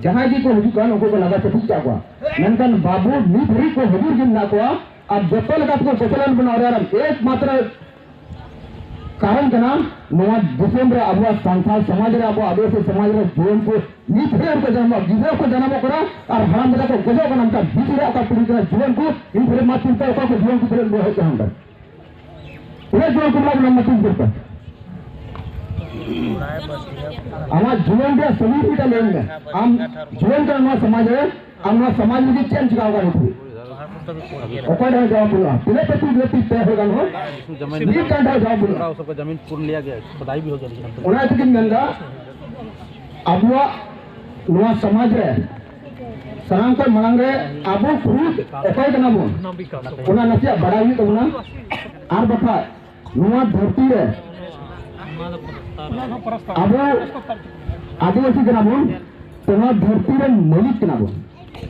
ᱡᱟᱦᱟᱸᱭ ᱜᱮᱠᱚ ᱦᱤᱡᱩᱜ ᱠᱟᱱ, ᱩᱱᱠᱩ ᱠᱚ ᱞᱟᱜᱟ ᱪᱟᱹᱯᱩᱜ ᱠᱟᱜ ᱠᱚᱣᱟ᱾ ᱢᱮᱱᱠᱷᱟᱱ ᱵᱟᱹᱵᱩ ᱱᱤᱛ ᱦᱟᱹᱵᱤᱡ ᱠᱚ ᱦᱩᱡᱩᱨ ᱜᱮ ᱢᱮᱱᱟᱜ ᱠᱚᱣᱟ᱾ ᱟᱨ ᱡᱚᱛᱚ ᱞᱮᱠᱟ ᱛᱮᱠᱚ ᱠᱚᱪᱞᱚᱱ ᱵᱚᱱᱟ᱾ ᱚᱱᱟ ᱨᱮᱭᱟᱜ ᱮᱠᱢᱟᱛᱨᱚ ᱠᱟᱨᱚᱱ ᱠᱟᱱᱟ, ᱱᱚᱣᱟ ᱫᱤᱥᱚᱢ ᱨᱮ ᱟᱵᱚᱣᱟᱜ ᱥᱟᱱᱛᱟᱲ ᱥᱚᱢᱟᱡᱽ ᱨᱮ, ᱟᱵᱚ ᱟᱹᱫᱤᱵᱟᱹᱥᱤ ᱥᱚᱢᱟᱡᱽ ᱨᱮ ᱡᱩᱣᱟᱹᱱ ᱠᱚ ᱱᱤᱛ ᱦᱟᱹᱵᱤᱡ ᱠᱚ ᱡᱟᱱᱟᱢᱚᱜ, ᱜᱤᱫᱽᱨᱟᱹ ᱠᱚ ᱡᱟᱱᱟᱢᱚᱜ ᱠᱟᱱᱟ ᱟᱨ ᱦᱟᱲᱟᱢ ᱠᱟᱛᱮ ᱠᱚ ᱜᱚᱡᱚᱜ ᱠᱟᱱᱟ᱾ ᱚᱱᱠᱟ ᱵᱤᱪ ᱨᱮᱭᱟᱜ ᱚᱠᱟ ᱯᱤᱲᱦᱤ ᱠᱟᱱᱟ ᱡᱩᱣᱟᱹᱱ ᱠᱚ, ᱱᱤᱛ ᱦᱟᱹᱵᱤᱡ ᱢᱟ ᱪᱤᱱᱛᱟᱹ ᱚᱠᱟ ᱠᱚ ᱡᱩᱣᱟᱹᱱ ᱠᱚ ᱛᱤᱱᱟᱹᱜ ᱠᱚ ᱦᱮᱡ ᱠᱟᱱᱟ ᱚᱸᱰᱮ᱾ ᱛᱤᱱᱟᱹᱜ ᱡᱩᱣᱟᱹᱱ ᱠᱚ ᱢᱮᱱᱟᱜ ᱵᱚᱱᱟ ᱢᱟ ᱪᱤᱱᱛᱟᱹ ᱯᱮ᱾ ᱟᱢᱟᱜ ᱡᱩᱣᱟᱹᱱ ᱨᱮᱭᱟᱜ ᱥᱚᱢᱚᱭ ᱢᱤᱫᱴᱟᱝ ᱞᱟᱹᱭ ᱢᱮ᱾ ᱟᱢ ᱡᱩᱣᱟᱹᱱ ᱠᱟᱱᱟ ᱱᱚᱣᱟ ᱥᱚᱢᱟᱡᱽ ᱨᱮ, ᱟᱢ ᱱᱚᱣᱟ ᱥᱚᱢᱟᱡᱽ ᱞᱟᱹᱜᱤᱫ ᱪᱮᱫ ᱮᱢ ᱪᱤᱠᱟᱹ ᱟᱠᱟᱫᱟ ᱱᱤᱛ ᱦᱟᱹᱵᱤᱡ? ᱚᱠᱚᱭ ᱴᱷᱮᱱ ᱡᱚᱵᱟᱵ ᱵᱟᱹᱱᱩᱜᱼᱟ? ᱛᱤᱱᱟᱹᱜ ᱯᱮ ᱛᱩᱫ ᱞᱮᱫ ᱯᱮ ᱦᱚᱲ ᱜᱟᱱ ᱦᱚᱲ? ᱡᱟᱢᱤᱱ ᱢᱤᱫᱴᱟᱝ ᱴᱷᱮᱱ ᱡᱚᱵᱟᱵ ᱵᱟᱹᱱᱩᱜᱼᱟ᱾ ᱥᱚᱵ ᱠᱚ ᱡᱟᱢᱤᱱ ᱯᱩᱨ ᱞᱤᱭᱟ ᱜᱮᱭᱟ, ᱥᱚᱫᱟᱭ ᱵᱷᱤ ᱦᱳ ᱜᱮᱭᱟ᱾ ᱚᱱᱟ ᱛᱮᱜᱤᱧ ᱢᱮᱱᱫᱟ, ᱟᱵᱚᱣᱟᱜ ᱱᱚᱣᱟ ᱥᱚᱢᱟᱡᱽ ᱨᱮ ᱥᱟᱱᱟᱢ ᱠᱷᱚᱱ ᱢᱟᱲᱟᱝ ᱨᱮ ᱟᱵᱚ ᱠᱷᱩᱫ ᱚᱠᱚᱭ ᱠᱟᱱᱟ ᱵᱚᱱ, ᱚᱱᱟ ᱱᱟᱥᱮᱭᱟᱜ ᱵᱟᱲᱟᱭ ᱦᱩᱭᱩᱜ ᱛᱟᱵᱚᱱᱟ᱾ ᱟᱨ ᱵᱟᱠᱷᱟᱡ ᱱᱚᱣᱟ ᱫᱷᱟᱹᱨᱛᱤ ᱨᱮ ᱟᱵᱚ ᱟᱹᱫᱤᱵᱟᱹᱥᱤ ᱠᱟᱱᱟ ᱵᱚᱱ, ᱛᱚ ᱱᱚᱣᱟ ᱫᱷᱟᱹᱨᱛᱤ ᱨᱮᱱ ᱢᱟᱹᱞᱤᱠ ᱠᱟᱱᱟ ᱵᱚᱱ᱾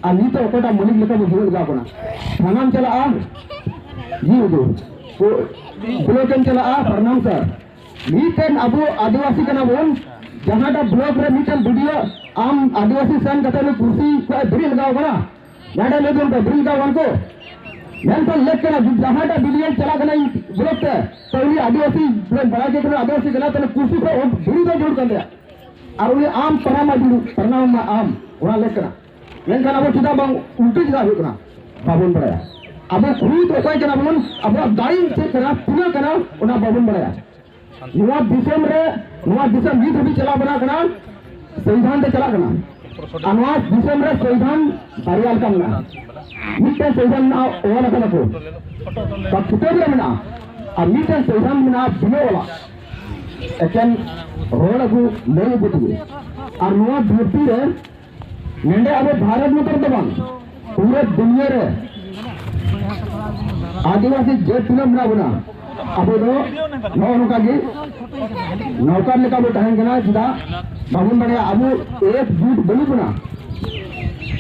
ᱟᱨ ᱱᱤᱛᱚᱜ ᱚᱠᱚᱭᱴᱟᱜ ᱢᱟᱹᱞᱤᱠ ᱞᱮᱠᱟ ᱵᱚᱱ ᱦᱩᱭᱩᱜ ᱞᱟᱜᱟᱣ ᱠᱟᱱᱟ? ᱛᱷᱟᱱᱟᱢ ᱪᱟᱞᱟᱜᱼᱟ, ᱡᱤ ᱩᱫᱩᱜ, ᱵᱞᱚᱠ ᱮᱢ ᱪᱟᱞᱟᱜᱼᱟ, ᱯᱨᱚᱱᱟᱢ ᱥᱟᱨ᱾ ᱢᱤᱫᱴᱮᱱ ᱟᱵᱚ ᱟᱹᱫᱤᱵᱟᱹᱥᱤ ᱠᱟᱱᱟ ᱵᱚᱱ, ᱡᱟᱦᱟᱸᱴᱟᱜ ᱵᱞᱚᱠ ᱨᱮ ᱢᱤᱫᱴᱮᱱ ᱵᱤᱰᱤᱳ ᱟᱢ ᱟᱹᱫᱤᱵᱟᱹᱥᱤ ᱥᱮᱱ ᱠᱟᱛᱮ ᱩᱱᱤ ᱠᱩᱨᱥᱤ ᱠᱷᱚᱱ ᱵᱮᱨᱮᱫ ᱞᱟᱜᱟᱣ ᱠᱟᱱᱟ, ᱡᱟᱦᱟᱸᱴᱟᱜ ᱞᱟᱹᱭ ᱫᱚᱨᱠᱟᱨ ᱵᱮᱨᱮᱫ ᱞᱟᱜᱟᱣ ᱠᱟᱱ ᱠᱚ, ᱢᱮᱱᱠᱷᱟᱱ ᱞᱮᱠ ᱠᱟᱱᱟ ᱡᱟᱦᱟᱸᱴᱟᱜ ᱵᱤᱰᱤᱳ ᱪᱟᱞᱟᱜ ᱠᱟᱱᱟ ᱤᱧ ᱵᱞᱚᱠ ᱛᱮ, ᱛᱚ ᱩᱱᱤ ᱟᱹᱫᱤᱵᱟᱹᱥᱤ ᱵᱚᱞᱮ ᱵᱟᱲᱟᱭ ᱜᱮ ᱠᱟᱱᱟ, ᱟᱹᱫᱤᱵᱟᱹᱥᱤ ᱠᱟᱱᱟ, ᱛᱟᱦᱞᱮ ᱠᱩᱨᱥᱤ ᱠᱷᱚᱱ ᱵᱮᱨᱮᱫ ᱫᱚ ᱡᱟᱹᱨᱩᱲ ᱠᱟᱱ ᱛᱟᱭᱟ᱾ ᱟᱨ ᱩᱱᱤ ᱟᱢ ᱯᱨᱚᱱᱟᱢ ᱢᱟ ᱡᱟᱹᱨᱩᱲ, ᱯᱨᱚᱱᱟᱢ ᱢᱟ ᱟᱢ, ᱚᱱᱟ ᱞᱮᱠ ᱠᱟᱱᱟ᱾ ᱢᱮᱱᱠᱷᱟᱱ ᱟᱵᱚ ᱪᱮᱫᱟᱜ ᱵᱟᱝ ᱩᱞᱴᱟᱹ ᱪᱮᱫᱟᱜ ᱦᱩᱭᱩᱜ ᱠᱟᱱᱟ? ᱵᱟᱵᱚᱱ ᱵᱟᱲᱟᱭᱟ᱾ ᱟᱵᱚ ᱠᱷᱩᱫ ᱚᱠᱚᱭ ᱠᱟᱱᱟ ᱵᱚᱱ, ᱟᱵᱚᱣᱟᱜ ᱫᱟᱲᱮ ᱪᱮᱫ ᱠᱟᱱᱟ, ᱛᱤᱱᱟᱹᱜ ᱠᱟᱱᱟ, ᱚᱱᱟ ᱵᱟᱵᱚᱱ ᱵᱟᱲᱟᱭᱟ᱾ ᱱᱚᱣᱟ ᱫᱤᱥᱚᱢ ᱨᱮ, ᱱᱚᱣᱟ ᱫᱤᱥᱚᱢ ᱱᱤᱛ ᱦᱟᱹᱵᱤᱡ ᱪᱟᱞᱟᱣ ᱵᱟᱲᱟ ᱠᱟᱱᱟ, ᱥᱚᱝᱵᱤᱫᱷᱟᱱ ᱛᱮ ᱪᱟᱞᱟᱜ ᱠᱟᱱᱟ᱾ ᱟᱨ ᱱᱚᱣᱟ ᱫᱤᱥᱚᱢ ᱨᱮ ᱥᱚᱝᱵᱤᱫᱷᱟᱱ ᱵᱟᱨᱭᱟ ᱞᱮᱠᱟ ᱢᱮᱱᱟᱜᱼᱟ᱾ ᱢᱤᱫᱴᱮᱱ ᱥᱚᱝᱵᱤᱫᱷᱟᱱ ᱢᱮᱱᱟᱜᱼᱟ, ᱚᱞ ᱟᱠᱟᱫᱟ ᱠᱚ, ᱚᱠᱟ ᱠᱤᱛᱟᱹᱵ ᱨᱮ ᱢᱮᱱᱟᱜᱼᱟ, ᱟᱨ ᱢᱤᱫᱴᱮᱱ ᱥᱚᱝᱵᱤᱫᱷᱟᱱ ᱢᱮᱱᱟᱜᱼᱟ ᱵᱤᱱᱟᱹ ᱚᱞᱟᱜ, ᱮᱠᱮᱱ ᱨᱚᱲ ᱟᱹᱜᱩ, ᱞᱟᱹᱭ ᱟᱹᱜᱩ ᱛᱮᱜᱮ᱾ ᱟᱨ ᱱᱚᱣᱟ ᱫᱷᱟᱹᱨᱛᱤ ᱨᱮ ᱱᱚᱰᱮ ᱟᱵᱚ ᱵᱷᱟᱨᱚᱛ ᱢᱚᱛᱚ ᱨᱮᱫᱚ ᱵᱟᱝ, ᱯᱩᱨᱟᱹ ᱫᱩᱱᱤᱭᱟᱹ ᱨᱮ ᱟᱹᱫᱤᱵᱟᱹᱥᱤ ᱡᱟᱹᱛ ᱛᱤᱱᱟᱹᱜ ᱢᱮᱱᱟᱜ ᱵᱚᱱᱟ, ᱟᱵᱚ ᱫᱚ ᱱᱚᱜᱼᱚ ᱱᱚᱝᱠᱟ ᱜᱮ ᱱᱚᱣᱠᱟᱨ ᱞᱮᱠᱟ ᱵᱚ ᱛᱟᱦᱮᱱ ᱠᱟᱱᱟ᱾ ᱪᱮᱫᱟᱜ ᱵᱟᱵᱚᱱ ᱵᱟᱲᱟᱭᱟ? ᱟᱵᱚ ᱮᱠ ᱡᱩᱴ ᱵᱟᱹᱱᱩᱜ ᱵᱚᱱᱟ᱾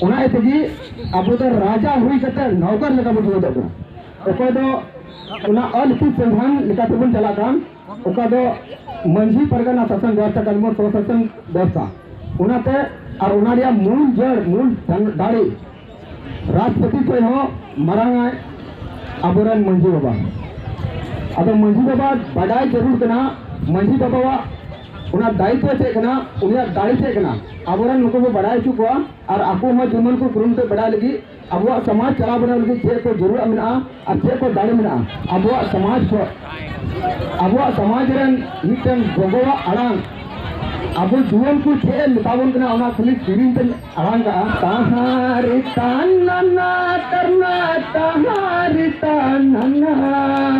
ᱚᱱᱟ ᱤᱭᱟᱹ ᱛᱮᱜᱮ ᱟᱵᱚ ᱫᱚ ᱨᱟᱡᱟ ᱦᱩᱭ ᱠᱟᱛᱮ ᱱᱚᱣᱠᱟᱨ ᱞᱮᱠᱟ ᱵᱚ ᱡᱤᱣᱮᱫᱚᱜ ᱠᱟᱱᱟ᱾ ᱚᱠᱚᱭ ᱫᱚ ᱚᱱᱟ ᱟᱹᱞᱤᱯᱤ ᱥᱚᱝᱵᱤᱫᱷᱟᱱ ᱞᱮᱠᱟ ᱛᱮᱵᱚᱱ ᱪᱟᱞᱟᱜ ᱠᱟᱱ, ᱚᱠᱟ ᱫᱚ ᱢᱟᱹᱡᱷᱤ ᱯᱟᱨᱜᱟᱱᱟ ᱥᱟᱥᱚᱱ ᱵᱮᱵᱚᱥᱛᱷᱟ ᱠᱟᱱ, ᱡᱮᱢᱚᱱ ᱥᱚᱥᱟᱥᱚᱱ ᱵᱮᱵᱚᱥᱛᱷᱟ᱾ ᱚᱱᱟᱛᱮ ᱟᱨ ᱚᱱᱟ ᱨᱮᱭᱟᱜ ᱢᱩᱞ ᱡᱟᱹᱲ, ᱢᱩᱞ ᱫᱟᱲᱮ ᱨᱟᱥᱴᱨᱚᱯᱚᱛᱤ ᱠᱷᱚᱱ ᱦᱚᱸ ᱢᱟᱨᱟᱝ ᱟᱭ ᱟᱵᱚᱨᱮᱱ ᱢᱟᱹᱡᱷᱤ ᱵᱟᱵᱟ᱾ ᱟᱫᱚ ᱢᱟᱹᱡᱷᱤ ᱵᱟᱵᱟ ᱵᱟᱰᱟᱭ ᱡᱟᱹᱨᱩᱲ ᱠᱟᱱᱟ, ᱢᱟᱹᱡᱷᱤ ᱵᱟᱵᱟᱣᱟᱜ ᱚᱱᱟ ᱫᱟᱭᱤᱛᱛᱚ ᱪᱮᱫ ᱠᱟᱱᱟ, ᱩᱱᱤᱭᱟᱜ ᱫᱟᱲᱮ ᱪᱮᱫ ᱠᱟᱱᱟ, ᱟᱵᱚᱨᱮᱱ ᱱᱩᱠᱩ ᱵᱚ ᱵᱟᱰᱟᱭ ᱦᱚᱪᱚ ᱠᱚᱣᱟ᱾ ᱟᱨ ᱟᱠᱚ ᱦᱚᱸ ᱡᱮᱢᱚᱱ ᱠᱚ ᱠᱩᱨᱩᱢᱩᱴᱩ ᱵᱟᱰᱟᱭ ᱞᱟᱹᱜᱤᱫ, ᱟᱵᱚᱣᱟᱜ ᱥᱚᱢᱟᱡᱽ ᱪᱟᱞᱟᱣ ᱵᱟᱰᱟᱭ ᱞᱟᱹᱜᱤᱫ ᱪᱮᱫ ᱠᱚ ᱡᱟᱹᱨᱩᱲᱟᱜ ᱢᱮᱱᱟᱜᱼᱟ ᱟᱨ ᱪᱮᱫ ᱠᱚ ᱫᱟᱲᱮ ᱢᱮᱱᱟᱜᱼᱟ᱾ ᱟᱵᱚᱣᱟᱜ ᱥᱚᱢᱟᱡᱽ ᱠᱷᱚᱱ, ᱟᱵᱚᱣᱟᱜ ᱥᱚᱢᱟᱡᱽ ᱨᱮᱱ ᱢᱤᱫᱴᱮᱱ ᱜᱚᱜᱚᱣᱟᱜ ᱟᱲᱟᱝ ᱟᱵᱚ ᱡᱩᱣᱟᱹᱱ ᱠᱚ ᱪᱮᱫ ᱮ ᱢᱮᱛᱟ ᱵᱚᱱ ᱠᱟᱱᱟ, ᱚᱱᱟ ᱠᱷᱟᱹᱞᱤ ᱥᱮᱨᱮᱧ ᱛᱮ ᱟᱲᱟᱝ ᱠᱟᱜᱼᱟ᱾ ᱛᱟᱦᱟᱨᱤ ᱛᱟᱱᱟᱱᱟ ᱛᱟᱨᱱᱟ ᱛᱟᱦᱟᱨᱤ ᱛᱟᱱᱟᱱᱟ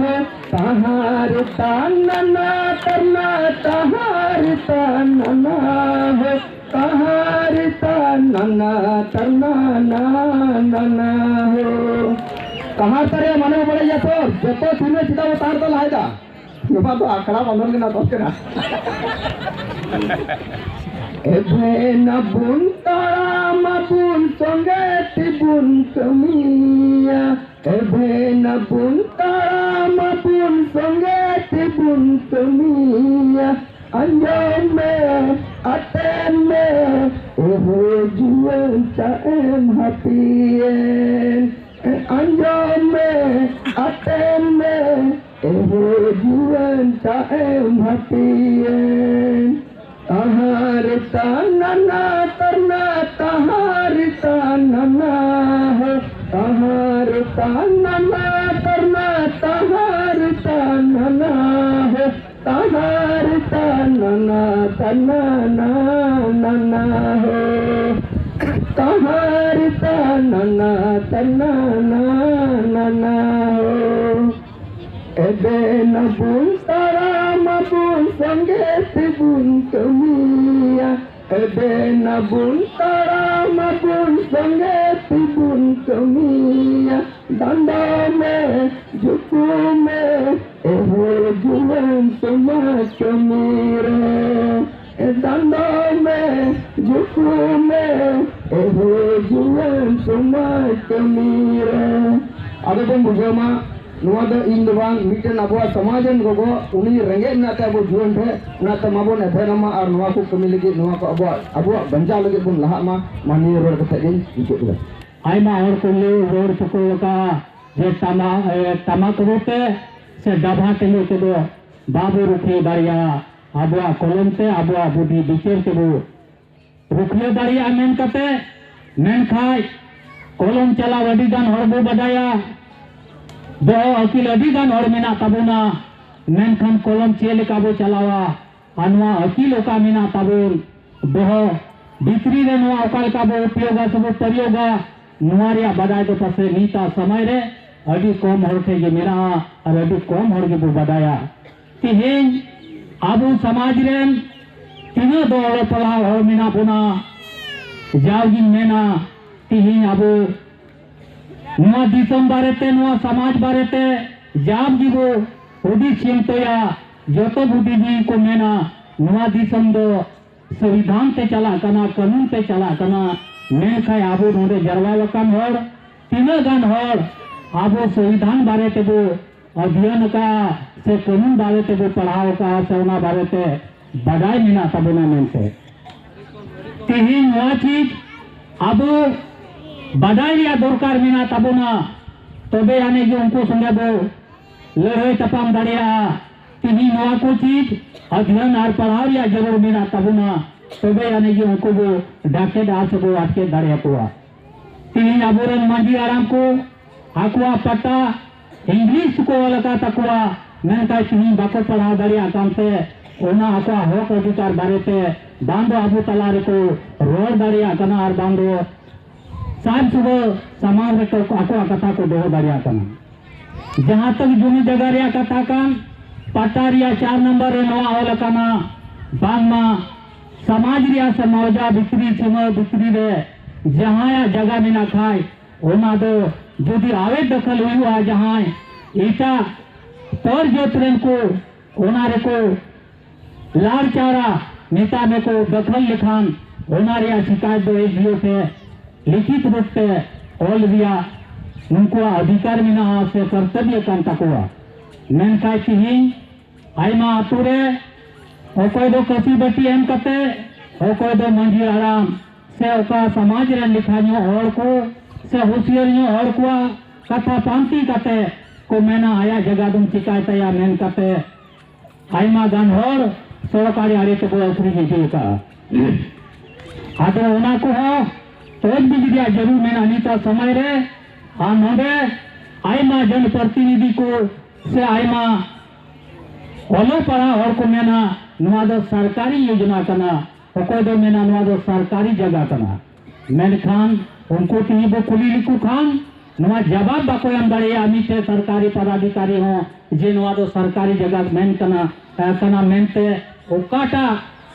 ᱦᱮ, ᱛᱟᱦᱟᱨᱤ ᱛᱟᱱᱟᱱᱟ ᱛᱟᱨᱱᱟ ᱛᱟᱦᱟᱨᱤ ᱛᱟᱱᱟᱱᱟ ᱦᱮ, ᱛᱟᱦᱟᱨᱤ ᱛᱟᱱᱟᱱᱟ ᱛᱟᱨᱱᱟᱱᱟ ᱱᱟᱱᱟ ᱦᱮ᱾ ᱛᱟᱦᱟᱨ ᱛᱟᱨᱮ ᱢᱟᱱᱮ ᱵᱟᱲᱟᱭᱟ ᱛᱚ, ᱡᱚᱛᱚ ᱛᱤᱱᱟᱹᱜ ᱪᱮᱫᱟᱜ ᱵᱚ ᱛᱟᱦᱟᱨ ᱫᱚ ᱞᱟᱦᱟᱭ ᱫᱟ᱾ ᱱᱚᱣᱟ ᱫᱚ ᱟᱠᱷᱲᱟ ᱵᱚᱱᱚᱱ ᱜᱮ ᱱᱟᱴᱚᱠ ᱠᱟᱱᱟ᱾ ᱮᱵᱷᱮᱱ ᱟᱵᱚᱱ ᱛᱟᱲᱟᱢ ᱟᱵᱚᱱ ᱥᱚᱸᱜᱮ ᱛᱮᱵᱚᱱ ᱠᱟᱹᱢᱤᱭᱟ᱾ ᱮᱵᱷᱮᱱ ᱟᱵᱚᱱ ᱛᱟᱲᱟᱢ ᱟᱵᱚᱱ ᱥᱚᱸᱜᱮ ᱛᱮᱵᱚᱱ ᱠᱟᱹᱢᱤᱭᱟ᱾ ᱟᱸᱡᱚᱢ ᱢᱮ, ᱟᱛᱮᱱ ᱢᱮ, ᱮᱦᱳ ᱡᱩᱣᱟᱹᱱ ᱪᱟᱜ ᱮᱢ ᱦᱟᱹᱯᱤᱭᱮᱱ᱾ ᱟᱸᱡᱚᱢ ᱢᱮ, ᱟᱛᱮᱱ ᱢᱮ, ᱮᱦᱳ ᱡᱩᱣᱟᱹᱱ ᱪᱟᱜ ᱮᱢ ᱦᱟᱹᱯᱤᱭᱮᱱ᱾ ᱛᱟᱦᱟᱨ ᱛᱟᱱᱟᱱᱟ ᱛᱟᱨᱱᱟ ᱛᱟᱦᱟᱨ ᱛᱟᱱᱟᱱᱟ ᱦᱮ, ᱛᱟᱦᱟᱨ ᱛᱟᱱᱟᱱᱟ ᱛᱟᱨᱱᱟ ᱛᱟᱦᱟᱨ ᱛᱟᱱᱟᱱᱟ ᱦᱮ᱾ ᱛᱟᱦᱟᱨ ᱛᱟᱱᱟᱱᱟ ᱛᱟᱱᱟᱱᱟ ᱱᱟᱱᱟ ᱦᱮ᱾ ᱛᱟᱦᱟᱨ ᱛᱟᱱᱟᱱᱟ ᱛᱟᱱᱟᱱᱟ ᱱᱟᱱᱟ ᱦᱮ᱾ ᱮᱵᱷᱮᱱ ᱟᱵᱚᱱ ᱛᱟᱲᱟᱢ ᱟᱵᱚᱱ ᱥᱚᱸᱜᱮ ᱛᱮᱵᱚᱱ ᱠᱟᱹᱢᱤᱭᱟ᱾ ᱮᱵᱷᱮᱱ ᱟᱵᱚᱱ ᱛᱟᱲᱟᱢ ᱟᱵᱚᱱ ᱥᱚᱸᱜᱮ ᱛᱮᱵᱚᱱ ᱠᱟᱹᱢᱤᱭᱟ᱾ ᱰᱟᱸᱰᱟ ᱢᱮ, ᱡᱩᱠᱩ ᱢᱮ, ᱮᱦᱳ ᱡᱩᱣᱟᱹᱱ ᱥᱚᱢᱟᱡᱽ ᱠᱟᱹᱢᱤ ᱨᱮ, ᱮ ᱫᱟᱱᱫᱚ ᱢᱮ, ᱡᱩᱠᱩ ᱢᱮ, ᱮᱦᱳ ᱡᱩᱣᱟᱹᱱ ᱥᱚᱢᱟᱡᱽ ᱠᱟᱹᱢᱤ ᱨᱮ᱾ ᱟᱫᱚ ᱵᱚᱱ ᱵᱩᱡᱷᱟᱹᱣ ᱢᱟ, ᱱᱚᱣᱟ ᱫᱚ ᱤᱧ ᱫᱚ ᱵᱟᱝ, ᱢᱤᱫᱴᱮᱱ ᱟᱵᱚᱣᱟᱜ ᱥᱚᱢᱟᱡᱽ ᱨᱮᱱ ᱜᱚᱜᱚ, ᱩᱱᱤ ᱨᱮᱸᱜᱮᱡ ᱢᱮᱱᱟᱜ ᱛᱟᱭᱟ ᱟᱵᱚ ᱡᱩᱣᱟᱹᱱ ᱴᱷᱮᱱ, ᱚᱱᱟᱛᱮ ᱢᱟᱵᱚᱱ ᱮᱵᱷᱮᱱᱚᱜ ᱢᱟ ᱟᱨ ᱱᱚᱣᱟ ᱠᱚ ᱠᱟᱹᱢᱤ ᱞᱟᱹᱜᱤᱫ, ᱱᱚᱣᱟ ᱠᱚ ᱟᱵᱚᱣᱟᱜ, ᱟᱵᱚᱣᱟᱜ ᱵᱟᱧᱪᱟᱣ ᱞᱟᱹᱜᱤᱫ ᱵᱚᱱ ᱞᱟᱦᱟᱜ ᱢᱟ᱾ ᱢᱟ ᱱᱤᱭᱟᱹ ᱨᱚᱲ ᱠᱟᱛᱮ ᱜᱤᱧ ᱢᱩᱪᱟᱹᱫ ᱮᱫᱟ᱾ ᱟᱭᱢᱟ ᱦᱚᱲ ᱠᱚ ᱞᱟᱹᱭ ᱨᱚᱲ ᱦᱚᱪᱚ ᱠᱚ ᱟᱠᱟᱫᱼᱟ ᱡᱮ ᱴᱟᱢᱟ-, ᱮ, ᱴᱟᱢᱟᱠ ᱨᱩ ᱛᱮ ᱥᱮ ᱰᱟᱵᱷᱟ ᱴᱮᱸᱜᱚᱡ ᱛᱮᱫᱚ ᱵᱟᱵᱚ ᱨᱩᱠᱷᱤᱭᱟᱹ ᱫᱟᱲᱮᱭᱟᱜᱼᱟ᱾ ᱟᱵᱚᱣᱟᱜ ᱠᱚᱞᱚᱢ ᱛᱮ, ᱟᱵᱚᱣᱟᱜ ᱵᱩᱫᱷᱤ ᱵᱤᱪᱟᱹᱨ ᱛᱮᱵᱚ ᱨᱩᱠᱷᱤᱭᱟᱹ ᱫᱟᱲᱮᱭᱟᱜᱼᱟ ᱢᱮᱱ ᱠᱟᱛᱮ, ᱢᱮᱱᱠᱷᱟᱡ ᱠᱚᱞᱚᱢ ᱪᱟᱞᱟᱣ ᱟᱹᱰᱤ ᱜᱟᱱ ᱦᱚᱲ ᱵᱚ ᱵᱟᱰᱟᱭᱟ, ᱵᱚᱦᱚᱜ ᱟᱹᱠᱤᱞ ᱟᱹᱰᱤ ᱜᱟᱱ ᱦᱚᱲ ᱢᱮᱱᱟᱜ ᱛᱟᱵᱚᱱᱟ, ᱢᱮᱱᱠᱷᱟᱱ ᱠᱚᱞᱚᱢ ᱪᱮᱫ ᱞᱮᱠᱟ ᱵᱚ ᱪᱟᱞᱟᱣᱟ? ᱟᱨ ᱱᱚᱣᱟ ᱟᱹᱠᱤᱞ ᱚᱠᱟ ᱢᱮᱱᱟᱜ ᱛᱟᱵᱚᱱ, ᱵᱚᱦᱚᱜ ᱵᱷᱤᱛᱨᱤ ᱨᱮ ᱱᱚᱣᱟ ᱚᱠᱟ ᱞᱮᱠᱟ ᱵᱚ ᱩᱯᱭᱳᱜᱟ ᱥᱮ ᱵᱚ ᱯᱨᱚᱭᱳᱜᱟ, ᱱᱚᱣᱟ ᱨᱮᱭᱟᱜ ᱵᱟᱰᱟᱭ ᱫᱚ ᱯᱟᱥᱮᱡ ᱱᱤᱛᱟᱜ ᱥᱚᱢᱚᱭ ᱨᱮ ᱟᱹᱰᱤ ᱠᱚᱢ ᱦᱚᱲ ᱴᱷᱮᱱ ᱜᱮ ᱢᱮᱱᱟᱜᱼᱟ ᱟᱨ ᱟᱹᱰᱤ ᱠᱚᱢ ᱦᱚᱲ ᱜᱮᱵᱚ ᱵᱟᱰᱟᱭᱟ᱾ ᱛᱮᱦᱮᱧ ᱟᱵᱚ ᱥᱚᱢᱟᱡᱽ ᱨᱮᱱ ᱛᱤᱱᱟᱹᱜ ᱫᱚ ᱚᱞᱚᱜ ᱯᱟᱲᱦᱟᱣ ᱦᱚᱲ ᱢᱮᱱᱟᱜ ᱵᱚᱱᱟ, ᱡᱟᱣᱜᱤᱧ ᱢᱮᱱᱟ, ᱛᱮᱦᱮᱧ ᱟᱵᱚ ᱱᱚᱣᱟ ᱫᱤᱥᱚᱢ ᱵᱟᱨᱮᱛᱮ, ᱱᱚᱣᱟ ᱥᱚᱢᱟᱡᱽ ᱵᱟᱨᱮᱛᱮ ᱡᱟᱣ ᱜᱮᱵᱚ ᱦᱩᱫᱤᱥ ᱪᱤᱱᱛᱟᱹᱭᱟ, ᱡᱚᱛᱚ ᱵᱩᱫᱷᱤᱡᱤᱵᱤ ᱠᱚ ᱢᱮᱱᱟ, ᱱᱚᱣᱟ ᱫᱤᱥᱚᱢ ᱫᱚ ᱥᱚᱝᱵᱤᱫᱷᱟᱱ ᱛᱮ ᱪᱟᱞᱟᱜ ᱠᱟᱱᱟ, ᱠᱟᱹᱱᱩᱱ ᱛᱮ ᱪᱟᱞᱟᱜ ᱠᱟᱱᱟ᱾ ᱢᱮᱱᱠᱷᱟᱱ ᱟᱵᱚ ᱱᱚᱰᱮ ᱡᱟᱨᱣᱟ ᱟᱠᱟᱱ ᱦᱚᱲ, ᱛᱤᱱᱟᱹᱜ ᱜᱟᱱ ᱦᱚᱲ ᱟᱵᱚ ᱥᱚᱝᱵᱤᱫᱷᱟᱱ ᱵᱟᱨᱮ ᱛᱮᱵᱚ ᱚᱫᱷᱭᱚᱱ ᱟᱠᱟᱫᱼᱟ ᱥᱮ ᱠᱟᱹᱱᱩᱱ ᱵᱟᱨᱮ ᱛᱮᱵᱚ ᱯᱟᱲᱦᱟᱣ ᱟᱠᱟᱫᱼᱟ ᱥᱮ ᱚᱱᱟ ᱵᱟᱨᱮ ᱛᱮ ᱵᱟᱰᱟᱭ ᱢᱮᱱᱟᱜ ᱛᱟᱵᱚᱱᱟ ᱢᱮᱱᱛᱮ? ᱛᱮᱦᱮᱧ ᱱᱚᱣᱟ ᱪᱤᱡᱽ ᱟᱵᱚ ᱵᱟᱰᱟᱭ ᱨᱮᱭᱟᱜ ᱫᱚᱨᱠᱟᱨ ᱢᱮᱱᱟᱜ ᱛᱟᱵᱚᱱᱟ, ᱛᱚᱵᱮ ᱟᱹᱱᱤᱡ ᱜᱮ ᱩᱱᱠᱩ ᱥᱚᱸᱜᱮ ᱵᱚ ᱞᱟᱹᱲᱦᱟᱹᱭ ᱛᱟᱯᱟᱢ ᱫᱟᱲᱮᱭᱟᱜᱼᱟ᱾ ᱛᱮᱦᱮᱧ ᱱᱚᱣᱟ ᱠᱚ ᱪᱤᱡᱽ ᱚᱫᱷᱭᱚᱱ ᱟᱨ ᱯᱟᱲᱦᱟᱣ ᱨᱮᱭᱟᱜ ᱡᱟᱹᱨᱩᱲ ᱢᱮᱱᱟᱜ ᱛᱟᱵᱚᱱᱟ, ᱛᱚᱵᱮ ᱟᱹᱱᱤᱡ ᱜᱮ ᱩᱱᱠᱩ ᱵᱚ ᱰᱟᱠᱮᱛ ᱟᱨ ᱥᱮᱵᱚ ᱟᱴᱠᱮᱛ ᱫᱟᱲᱮᱭᱟᱠᱚᱣᱟ᱾ ᱛᱮᱦᱮᱧ ᱟᱵᱚᱨᱮᱱ ᱢᱟᱹᱡᱷᱤ ᱦᱟᱲᱟᱢ ᱠᱚ ᱟᱠᱚᱣᱟᱜ ᱯᱟᱴᱟ English ᱛᱮᱠᱚ ᱚᱞ ᱟᱠᱟᱫ ᱛᱟᱠᱚᱣᱟ, ᱢᱮᱱᱠᱷᱟᱱ ᱛᱮᱦᱮᱧ ᱵᱟᱠᱚ ᱯᱟᱲᱦᱟᱣ ᱫᱟᱲᱮᱭᱟᱜ ᱠᱟᱱᱛᱮ ᱚᱱᱟ ᱟᱠᱚᱣᱟᱜ ᱦᱚᱠ ᱚᱫᱷᱤᱠᱟᱨ ᱵᱟᱨᱮᱛᱮ ᱵᱟᱝ ᱫᱚ ᱟᱵᱚ ᱛᱟᱞᱟ ᱨᱮᱠᱚ ᱨᱚᱲ ᱫᱟᱲᱮᱭᱟᱜ ᱠᱟᱱᱟ ᱟᱨ ᱵᱟᱝ ᱫᱚ ᱥᱟᱡᱽ ᱥᱩᱵᱟᱹ ᱥᱟᱢᱟᱝ ᱨᱮᱠᱚ ᱟᱠᱚᱣᱟᱜ ᱠᱟᱛᱷᱟ ᱠᱚ ᱫᱚᱦᱚ ᱫᱟᱲᱮᱭᱟᱜ ᱠᱟᱱᱟ᱾ ᱡᱟᱦᱟᱸ ᱛᱟᱠ ᱡᱩᱢᱤ ᱡᱟᱭᱜᱟ ᱨᱮᱭᱟᱜ ᱠᱟᱛᱷᱟ ᱠᱟᱱ, ᱯᱟᱴᱟ ᱨᱮᱭᱟᱜ ᱪᱟᱨ ᱱᱚᱢᱵᱚᱨ ᱨᱮ ᱱᱚᱣᱟ ᱚᱞ ᱟᱠᱟᱱᱟ, ᱵᱟᱝᱢᱟ ᱥᱚᱢᱟᱡᱽ ᱨᱮᱭᱟᱜ ᱥᱮ ᱢᱚᱣᱡᱟ ᱵᱷᱤᱛᱨᱤ, ᱥᱤᱢᱟᱹ ᱵᱷᱤᱛᱨᱤ ᱨᱮ ᱡᱟᱦᱟᱸᱭᱟᱜ ᱡᱟᱭᱜᱟ ᱢᱮᱱᱟᱜ ᱠᱷᱟᱡ, ᱚᱱᱟ ᱫᱚ ᱡᱩᱫᱤ ᱟᱣᱮᱫ ᱫᱟᱠᱷᱟᱞ ᱦᱩᱭᱩᱜᱼᱟ, ᱡᱟᱦᱟᱸᱭ ᱮᱴᱟᱜ ᱯᱚᱨ ᱡᱟᱹᱛ ᱨᱮᱱ ᱠᱚ ᱚᱱᱟ ᱨᱮᱠᱚ ᱞᱟᱲᱪᱟᱲᱟ, ᱱᱮᱛᱟ ᱢᱮᱠᱚ ᱫᱟᱠᱷᱚᱞ ᱞᱮᱠᱷᱟᱱ ᱚᱱᱟ ᱨᱮᱭᱟᱜ ᱥᱤᱠᱟᱭᱛ ᱫᱚ ᱮᱥ ᱰᱤ ᱳ ᱴᱷᱮᱱ ᱞᱤᱠᱷᱤᱛ ᱨᱩᱯ ᱛᱮ ᱚᱞ ᱨᱮᱭᱟᱜ ᱱᱩᱠᱩᱣᱟᱜ ᱚᱫᱷᱤᱠᱟᱨ ᱢᱮᱱᱟᱜᱼᱟ ᱥᱮ ᱠᱚᱨᱛᱚᱵᱵᱚ ᱠᱟᱱ ᱛᱟᱠᱚᱣᱟ᱾ ᱢᱮᱱᱠᱷᱟᱱ ᱛᱤᱦᱤᱧ ᱟᱭᱢᱟ ᱟᱛᱳ ᱨᱮ ᱚᱠᱚᱭ ᱫᱚ ᱠᱟᱹᱥᱤ ᱵᱟᱹᱴᱤ ᱮᱢ ᱠᱟᱛᱮ, ᱚᱠᱚᱭ ᱫᱚ ᱢᱟᱹᱡᱷᱤ ᱦᱟᱲᱟᱢ ᱥᱮ ᱚᱠᱟ ᱥᱚᱢᱟᱡᱽ ᱨᱮᱱ ᱞᱮᱠᱷᱟ ᱧᱚᱜ ᱦᱚᱲ ᱠᱚ ᱥᱮ ᱦᱩᱥᱤᱭᱟᱹᱨ ᱧᱚᱜ ᱦᱚᱲ ᱠᱚᱣᱟᱜ ᱠᱟᱛᱷᱟ ᱯᱟᱱᱛᱮ ᱠᱟᱛᱮ ᱠᱚ ᱢᱮᱱᱟ, ᱟᱭᱟᱜ ᱡᱟᱭᱜᱟ ᱫᱚᱢ ᱪᱤᱠᱟᱭ ᱛᱟᱭᱟ ᱢᱮᱱ ᱠᱟᱛᱮ ᱟᱭᱢᱟ ᱜᱟᱱ ᱦᱚᱲ ᱥᱚᱲᱚᱠ ᱟᱲᱮ ᱟᱲᱮ ᱛᱮᱠᱚ ᱟᱹᱠᱷᱨᱤᱧ ᱤᱫᱤ ᱟᱠᱟᱫᱼᱟ᱾ ᱟᱫᱚ ᱚᱱᱟ ᱠᱚᱦᱚᱸ ᱛᱚᱡᱽ ᱵᱤᱡᱽ ᱨᱮᱭᱟᱜ ᱡᱟᱹᱨᱩᱲ ᱢᱮᱱᱟᱜᱼᱟ ᱱᱤᱛᱟᱜ ᱥᱚᱢᱚᱭ ᱨᱮ᱾ ᱟᱨ ᱱᱚᱰᱮ ᱟᱭᱢᱟ ᱡᱚᱱ ᱯᱨᱚᱛᱤᱱᱤᱫᱷᱤ ᱠᱚ ᱥᱮ ᱟᱭᱢᱟ ᱚᱞᱚᱜ ᱯᱟᱲᱦᱟᱣ ᱦᱚᱲ ᱠᱚ ᱢᱮᱱᱟ, ᱱᱚᱣᱟ ᱫᱚ ᱥᱚᱨᱠᱟᱨᱤ ᱭᱳᱡᱽᱱᱟ ᱠᱟᱱᱟ, ᱚᱠᱚᱭ ᱫᱚ ᱢᱮᱱᱟ ᱱᱚᱣᱟ ᱫᱚ ᱥᱚᱨᱠᱟᱨᱤ ᱡᱟᱭᱜᱟ ᱠᱟᱱᱟ᱾ ᱢᱮᱱᱠᱷᱟᱱ ᱩᱱᱠᱩ ᱛᱮᱜᱮ ᱵᱚ ᱠᱩᱞᱤ ᱞᱮᱠᱚ ᱠᱷᱟᱱ ᱱᱚᱣᱟ ᱡᱟᱵᱟᱵ ᱵᱟᱠᱚ ᱮᱢ ᱫᱟᱲᱮᱭᱟᱜᱼᱟ ᱢᱤᱫᱴᱮᱱ ᱥᱚᱨᱠᱟᱨᱤ ᱯᱚᱫᱟᱫᱷᱤᱠᱟᱨᱤ ᱦᱚᱸ, ᱡᱮ ᱱᱚᱣᱟ ᱫᱚ ᱥᱚᱨᱠᱟᱨᱤ ᱡᱟᱭᱜᱟ ᱢᱮᱱ ᱠᱟᱱᱟ, ᱮ, ᱠᱟᱱᱟ ᱢᱮᱱᱛᱮ ᱚᱠᱟᱴᱟᱜ